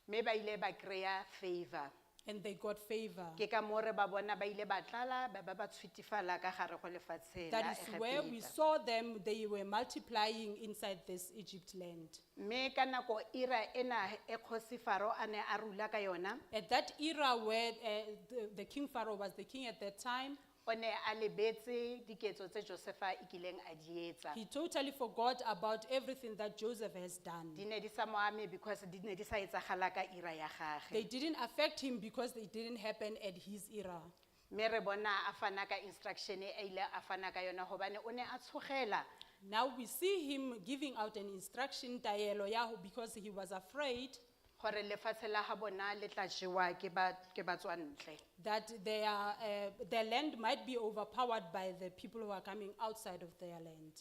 mme ba ile ba kry-a favor. and they got favor. Ke ka moo re ba bona ba ile ba tlala ba ba ba tshwitifala ka gare go lefatshe la That is where we Egepeta. saw them, they were multiplying inside this Egypt land. Mme ka nako ira ena e kgosi Faro a ne a rula ka yona, At that era where the king Pharaoh was the king at that time, o ne a lebetse diketso tse Josefa e kileng a di etsa. he totally forgot about everything that Joseph has done. Di ne di sa mo ame because di ne di sa etsagala ka ira ya They gagwe. didn't affect him because they didn't happen at his era. Mme re bona a fana ka instruction e a ile a fana ka yona hobane o ne a tshogela Now we see him giving out an instruction, taelo ya ho- because he was afraid gore lefatshe la ha bona le tla jewa ke ba ke batswantle. that their land might be overpowered by the people who are coming outside of their land.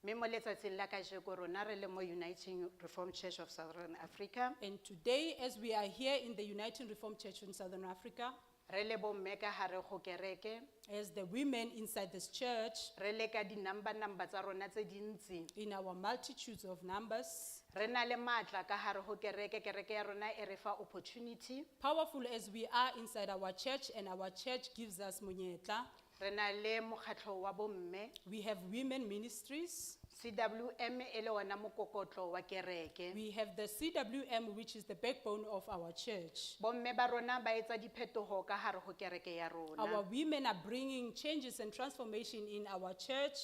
Mme mo letsatsing la kajeko rona re le mo Uniting Reformed Church of Southern Africa, And today, as we are here in the United Reformed Church in Southern Africa, re le bomme ka hare ho kereke, as the women inside this church, re le ka di-number number tsa rona tse dintsi, in our multitudes of numbers, re na le matla ka hare ho kereke, kereke ya rona e re fa opportunity, powerful as we are inside our church, and our church gives us munyetla. re na le mokgatlo wa bomme, We have women ministries. CWM e le ona mokokotlo wa kereke. We have the CWM, which is the backbone of our church. Bomme ba rona ba etsa diphetoho ka hare ho kereke ya rona. Our women are bringing changes and transformation in our church.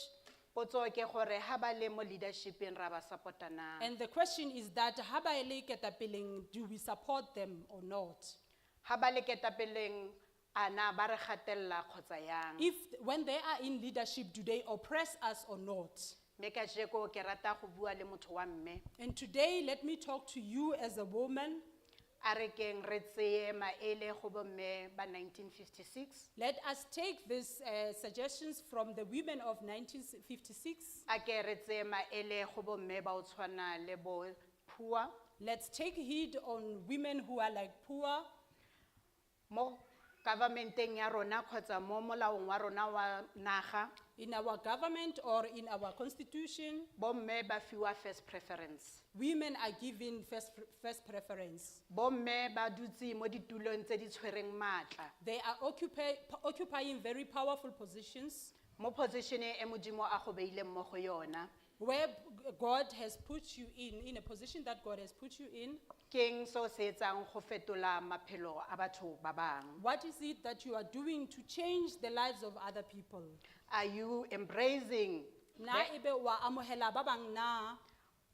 Potso ke gore ha ba le mo leadership-eng ra ba support-a na? And the question is that, ha ba le ketapeleng, do we support them or not? Ha ba le ketapeleng, a na ba re gatelela kgotsa yang? If, when they are in leadership, do they oppress us or not? Mme kajeko ke rata go bua le motho wa mme. And today, let me talk to you as a woman. A re keng re tseye maele go bomme ba 1956. Let us take these suggestions from the women of 1956. A ke re tseye maele go bomme ba o tshwana le bo Phua. Let's take heed on women who are like poor. Mo governmenteng ya rona kgotsa mo molaong wa rona wa naga, In our government or in our constitution, bomme ba fiwa first preference. women are given first preference. Bomme ba dutse mo ditulong tse di tshwereng matla. They are occupying very powerful positions Mo position-eng e Modimo a go beileng mo go yona. where God has put you in a position that God has put you in. Ke eng se o se etsang go fetola maphelo a batho ba bang? What is it that you are doing to change the lives of other people? Are you embracing Na ebe wa amohela ba bang na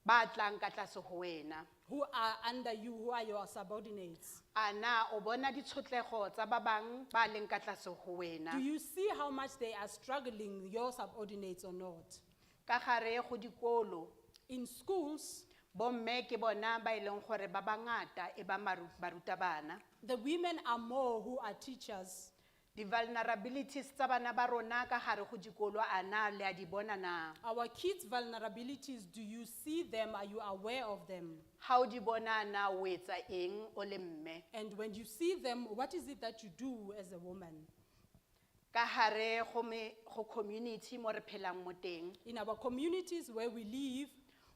ba tlang ka tlase ho wena? who are under you, who are your subordinates? A na o bona ditshotlego tsa ba bang ba leng ka tlase ho wena? Do you see how much they are struggling, your subordinates or not? Ka gare go dikolo, In schools, bomme ke bona ba e leng gore ba bangata e ba barutabana. the women are more who are teachers. Di-vulnerabilities tsa bana ba rona ka gare go dikolo a na le a di bona na? Our kids' vulnerabilities, do you see them? Are you aware of them? Ha o di bona na o etsa eng o le mme? And when you see them, what is it that you do as a woman? Ka hare go me, go community mo re phelang mo teng. In our communities where we live,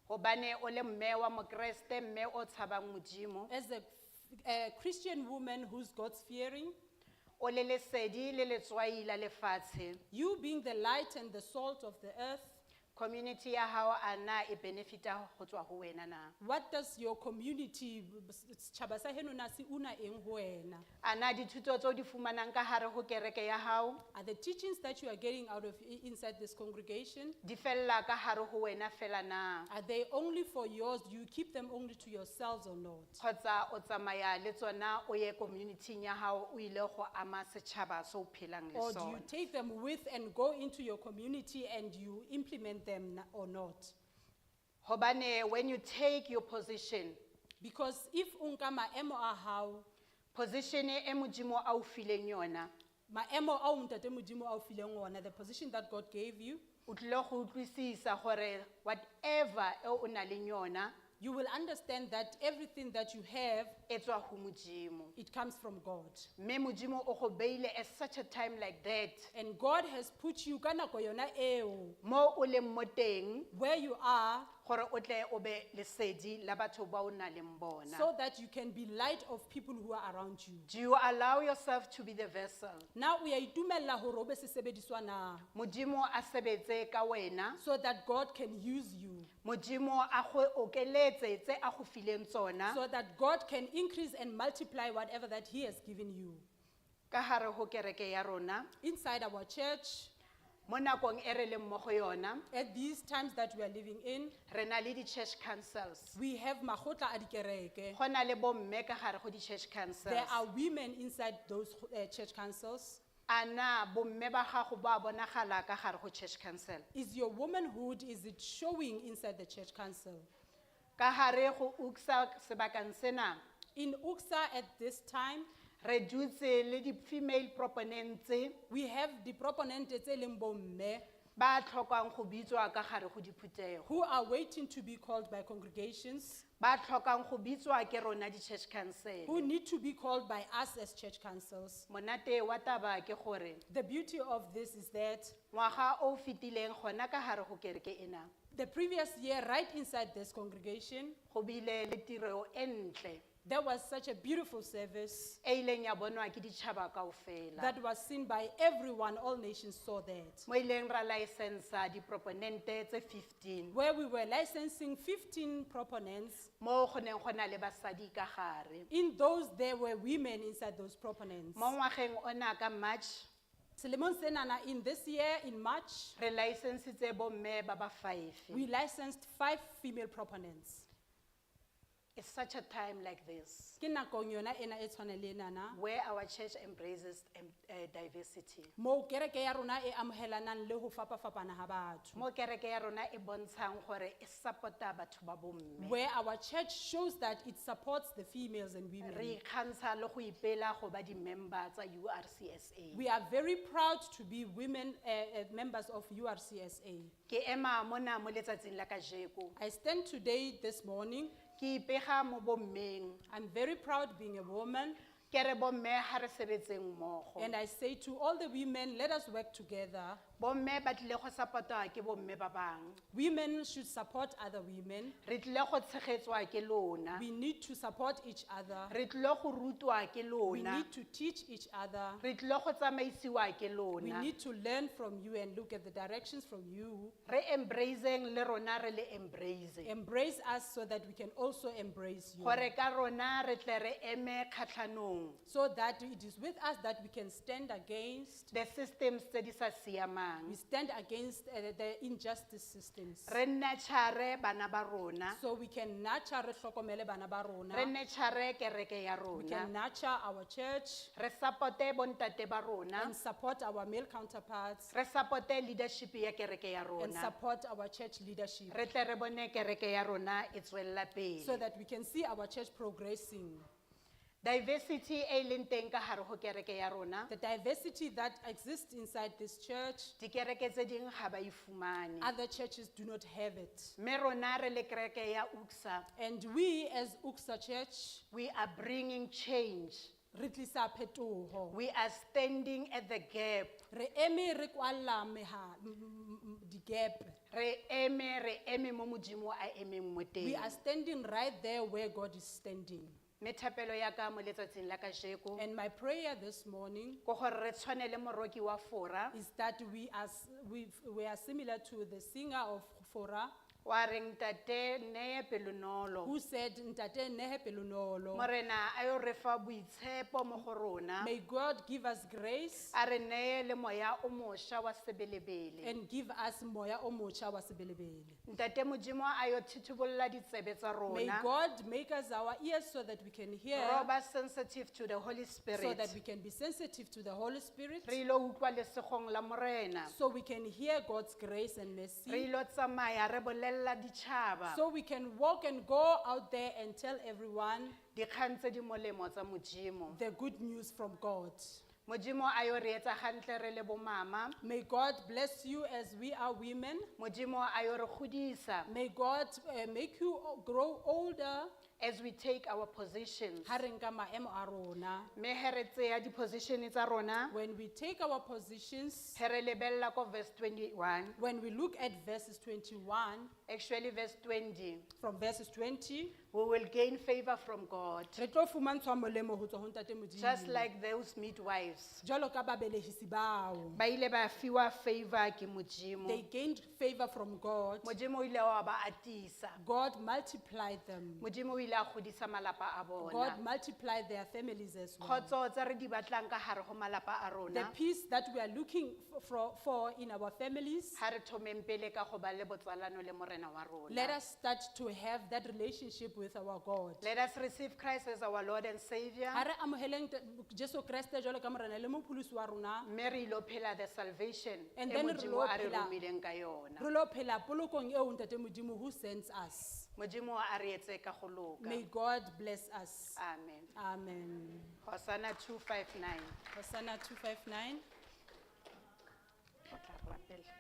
Hobane o le mme wa Mokreste, mme o tshabang Modimo. as a Christian woman who's God's fearing, O le lesedi le letswai la lefatshe. You being the light and the salt of the earth, Community ya hao a na e benefita ho tswa ho wena na? what does your community, setjhaba sa heno na se una eng ho wena? A na dithuto tseo di fumanang ka hare ho kereke ya hao Are the teachings that you are getting out of inside this congregation, di fella ka hare ho wena fela na? are they only for yours? Do you keep them only to yourselves or not? Kgotsa o tsamaya le tsona o ye community-ing ya hao o ile go ama setšhaba se o phelang le Or do you sona? take them with and go into your community and you implement them or not? Hobane when you take your position, Because if o nka maemo a hao, position e Modimo a o fileng yona, maemo ao ntate Modimo a o fileng ona, the position that God gave you, o tlile go utlwisisa gore whatever e o nang le yona you will understand that everything that you have, e tswa ho Modimo. it comes from God. Mme Modimo o go beile at such a time like that, And God has put you ka nako yona eo, mo o leng mo teng, where you are, gore o tle o be lesedi la batho ba o nang le bona. so that you can be light of people who are around you. Do you allow yourself to be the vessel? Na o ya itumella hore o be sesebediswa na? Modimo a sebetse ka wena, So that God can use you. Modimo a go okeletse tse a go fileng tsona So that God can increase and multiply whatever that He has given you. ka hare ho kereke ya rona. Inside our church, Mo nakong e re leng mo go yona, at these times that we are living in, re na le di-church councils. we have makgotla a dikereke. Go na le bomme ka gare go di-church councils. There are women inside those church councils. A na bomme ba gago ba bonagala ka gare go church council? Is your womanhood, is it showing inside the church council? Ka hare go UCCSA sebakeng sena, In UCCSA at this time, re dutse le di-female proponents we have the proponent tse leng bomme ba tlhokang go bitswa ka gare go diphuthego, who are waiting to be called by congregations, ba tlhokang go bitswa ke rona di-church council. who need to be called by us as church councils. Monate wa taba ke gore The beauty of this is that ngwaga o fetileng gona ka gare go kereke ena, the previous year, right inside this congregation, go bile le tiro e ntle there was such a beautiful service e ileng ya bonwa ke ditšhaba kaofela. that was seen by everyone, all nations saw that. Mo ileng ra licensa diproponente tse 15 Where we were licensing 15 proponents, mo go neng go na le basadi ka gare. in those there were women inside those proponents. Mo ngwageng ona ka March, Selemong senana, in this year, in March, re licensitse bomme ba ba 5. we licensed 5 female proponents. It's such a time like this Ke nakong yona ena e tshwana le enana, where our church embraces diversity. moo kereke ya rona e amohelanang le ho fapafapana ha batho. Mo kereke ya rona e bontshang gore e support-a batho ba bomme. Where our church shows that it supports the females and women. Re ikgantsha le go ipela go ba di-member tsa URCSA. We are very proud to be women members of URCSA. Ke ema mona mo letsatsing la kajeko. I stand today, this morning, Ke ipega mo bommeng. I'm very proud being a woman. Ke re bomme ha re sebetseng mmogo. And I say to all the women, let us work together. Bomme ba tlile go support-wa ke bomme ba bang. Women should support other women. Re tlile go tshegetswa ke lona. We need to support each other. Re tlile go rutwa ke We lona. need to teach each other. Re tlile go tsamaisiwa ke We lona. need to learn from you and look at the directions from you. Re embraceng le rona re le embrace. Embrace us so that we can also embrace you. Gore ka rona re tle re eme kgatlhanong So that it is with us that we can stand against. the systems tse di sa siamang. We stand against the injustice systems. Re nurture bana ba rona. So we can nurture re hlokomele bana ba rona. Re nurture kereke ya We rona. can nurture our church Re supporte bontate ba rona. and support our male counterparts Re supporte leadership ya kereke ya and rona. support our church leadership Re tle re bone kereke ya rona e tswella so pele. that we can see our church progressing. Diversity e leng teng ka hare ho kereke ya rona, The diversity that exists inside this church, dikereke tse ding ha ba e fumane. other churches do not have it. Mme rona re le kereke ya UCCSA, And we as UCCSA Church, we are bringing change. re tlisa phetoho. We are standing at the gap. Re eme re kwalla meha, di-gap. Re eme, re eme mo Modimo a emeng mo We teng. are standing right there where God is standing. Mme thapelo ya ka mo letsatsing la kajeko And my prayer this morning ke gore re tshwane le moroki wa Fora is that we are similar to the singer of Fora wa reng ntate neye pelonolo. Who said, "Ntate nehe pelonolo." Morena a yo re fa boitshepo mo go rona. May God give us grace A re neye le moya o mošwa wa sebelebele. And give us moya o motjha wa sebelebele. Ntate Modimo a yo thithibolla ditsebe tsa May rona. God make us our ears so that we can hear, Ro ba sensitive to the Holy so Spirit. That we can be sensitive to the Holy Spirit, Re ilo utlwa lesegong la Morena. So we can hear God's grace and Re mercy, ilo tsamaya re bolella ditšhaba so we can walk and go out there and tell everyone dikgang tse di molemo tsa Modimo. The good news from God. Modimo a yo re etsa hantle re le bo mama. May God bless you as we are women. Modimo a yo re godisa May God make you grow older as we take our positions. ha re nka maemo a rona. Mme he re tseya di-position tsa rona, When we take our positions, he re lebella ko verse 21, when we look at verses 21, actually verse 20, from verses 20, we will gain favor from God, re tlo fumantshwa molemo ho tswa ho Ntate just Modimo. Like those midwives. Jwalo ka babelehisi bao. Ba ile ba fiwa favor ke Modimo. They gained favor from God. Modimo o ile wa ba atisa. God multiplied them. Modimo o ile a godisa malapa a bona. God multiplied their families as well. Kgotso tse re di batlang ka hare ho malapa a The rona, peace that we are looking for in our families, ha re thomeng pele ka go ba le botsalano le Morena wa let rona. Us start to have that relationship with our God. Let us receive Christ as our Lord and Savior. Ha re amoheleng Jesu Kreste jwalo ka Morena le Mopholosi wa rona. Mme re ilo phela the salvation And e then re Modimo lo a re phela- romileng ka yona. Re lo phela polokong eo Ntate Modimo who sends us. Modimo a re etse ka go loka. May God bless us. Amen. Amen. Hosanna 259. Hosanna 259. O tla re rapela.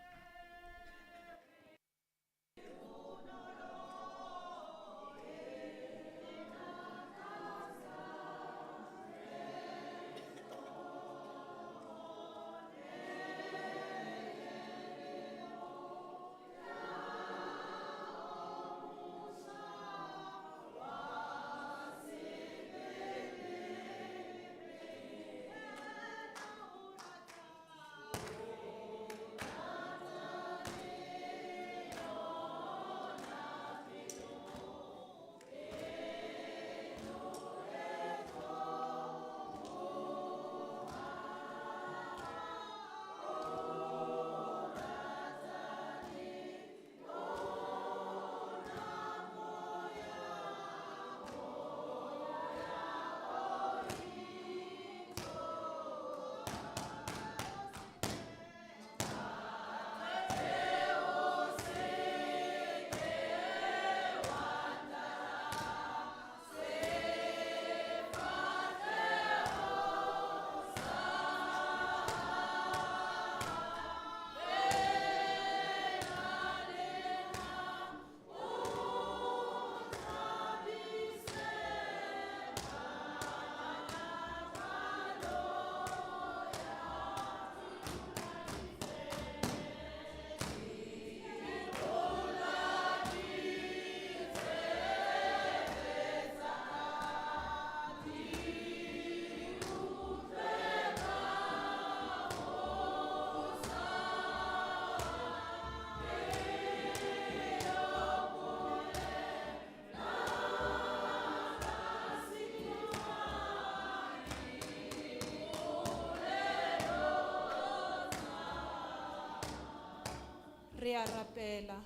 Re a rapela.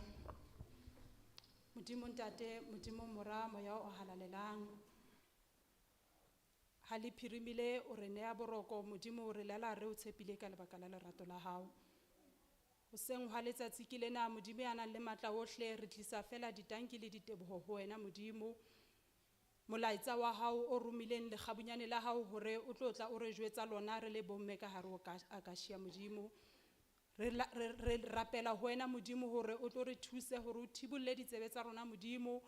Modimo Ntate, Modimo Mora, Moya o halalelang. Ha le phirimile o re neya boroko, Modimo o re lala re o tshepile ka lebaka la lerato la hao. Hoseng hwa letsatsi ke lena, Modimo ya nang le matla ohle, re tlisa fela ditanki le diteboho ho wena Modimo. Molaetsa wa hao o romileng lekgabunyane la hao hore o tlo tla o re jwetsa lona re le bomme ka hare ho Akasia Modimo. Re rapela ho wena Modimo hore o tlo re thuse hore o thibolle ditsebe tsa rona Modimo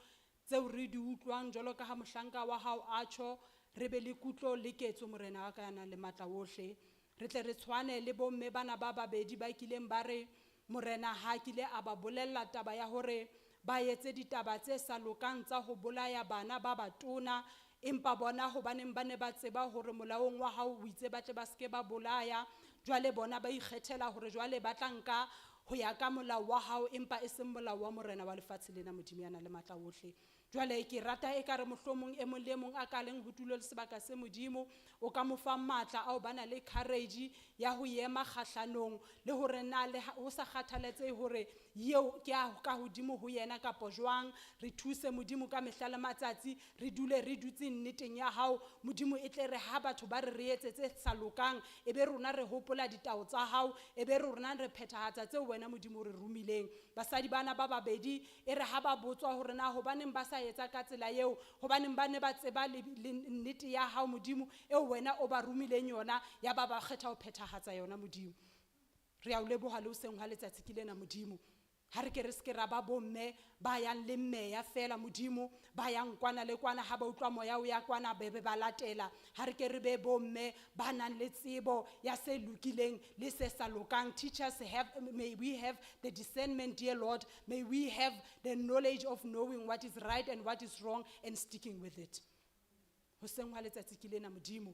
tseo re di utlwang jwalo ka ha mohlanka wa hao a tjho re be le kutlo le ketso Morena wa ka ya nang le matla ohle. Re tle re tshwane le bomme bana ba babedi ba kileng ba re Morena ha kile a ba bolella taba ya hore ba etse ditaba tse sa lokang tsa ho bolaya bana ba batona. Empa bona hobaneng ba ne ba tseba hore molaong wa hao o itse ba tle ba seke ba bolaya, jwale bona ba ikgethela hore jwale ba tla nka ho ya ka molao wa hao empa e seng molao wa morena wa lefatshe lena Modimo ya nang le matla ohle. Jwale ke rata ekare mohlomong e mong le e mong a ka leng ho tulo le sebaka se Modimo o ka mo fa matla a ho bana le courage ya ho ema kgahlanong le hore na le ho sa kgathaletsehe hore eo ke a ka hodimo ho yena kapo jwang. Re thuse Modimo ka mehla le matsatsi, re dule re dutse nneteng ya hao Modimo, e tle re ha batho ba re re etse tse sa lokang e be rona re hopola ditao tsa hao, e be rona re phethahatsa tseo wena Modimo o re romileng. Basadi bana ba babedi e re ha ba botswa hore na hobaneng ba sa etsa ka tsela eo, hobaneng ba ne ba tseba le nnete ya hao Modimo eo wena o ba romileng yona, ya ba ba kgetha ho phethahatsa yona Modimo. Re a o leboha le hoseng hwa letsatsi ke lena Modimo. Ha re ke re se ke ra ba bomme ba yang le meya fela Modimo, ba yang kwana le kwana ha ba utlwa moya o ya kwana be be ba latela. Ha re ke re be bomme ba nang le tsebo ya se lokileng le se sa lokang. Teachers have, may we have the discernment, dear Lord. May we have the knowledge of knowing what is right and what is wrong and sticking with it. Hoseng hwa letsatsi ke lena Modimo.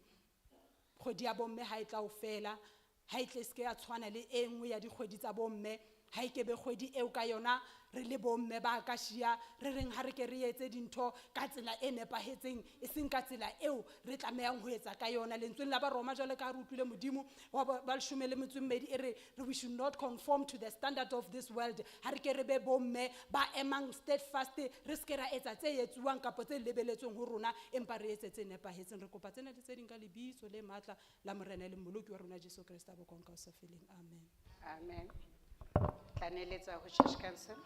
Kgwedi ya bomme ha e tla o fela, ha e tle se ke ya tshwana le e nngwe ya dikgwedi tsa bomme. Ha e ke be kgwedi eo ka yona re le bomme ba ka shia re reng ha re ke re etse dintho ka tsela e nepahetseng, e seng ka tsela eo re tlamehang ho etsa ka yona. Lentsweng la Baroma jwalo ka ha re utlwile Modimo wa ba leshome le metso e mmedi e re, we should not conform to the standard of this world. Ha re ke re be bomme ba emang steadfast, re se ke ra etsa tse etsuwang kapa tse lebeletsweng ho rona, empa re etse tse nepahetseng. Re kopa tsena le tse ding ka lebitso le matla la Morena le Mmoloki wa rona Jesu Kreste a bokong ka ho sa feleng. Amen. Amen. Tla neeletsa ho Church Council.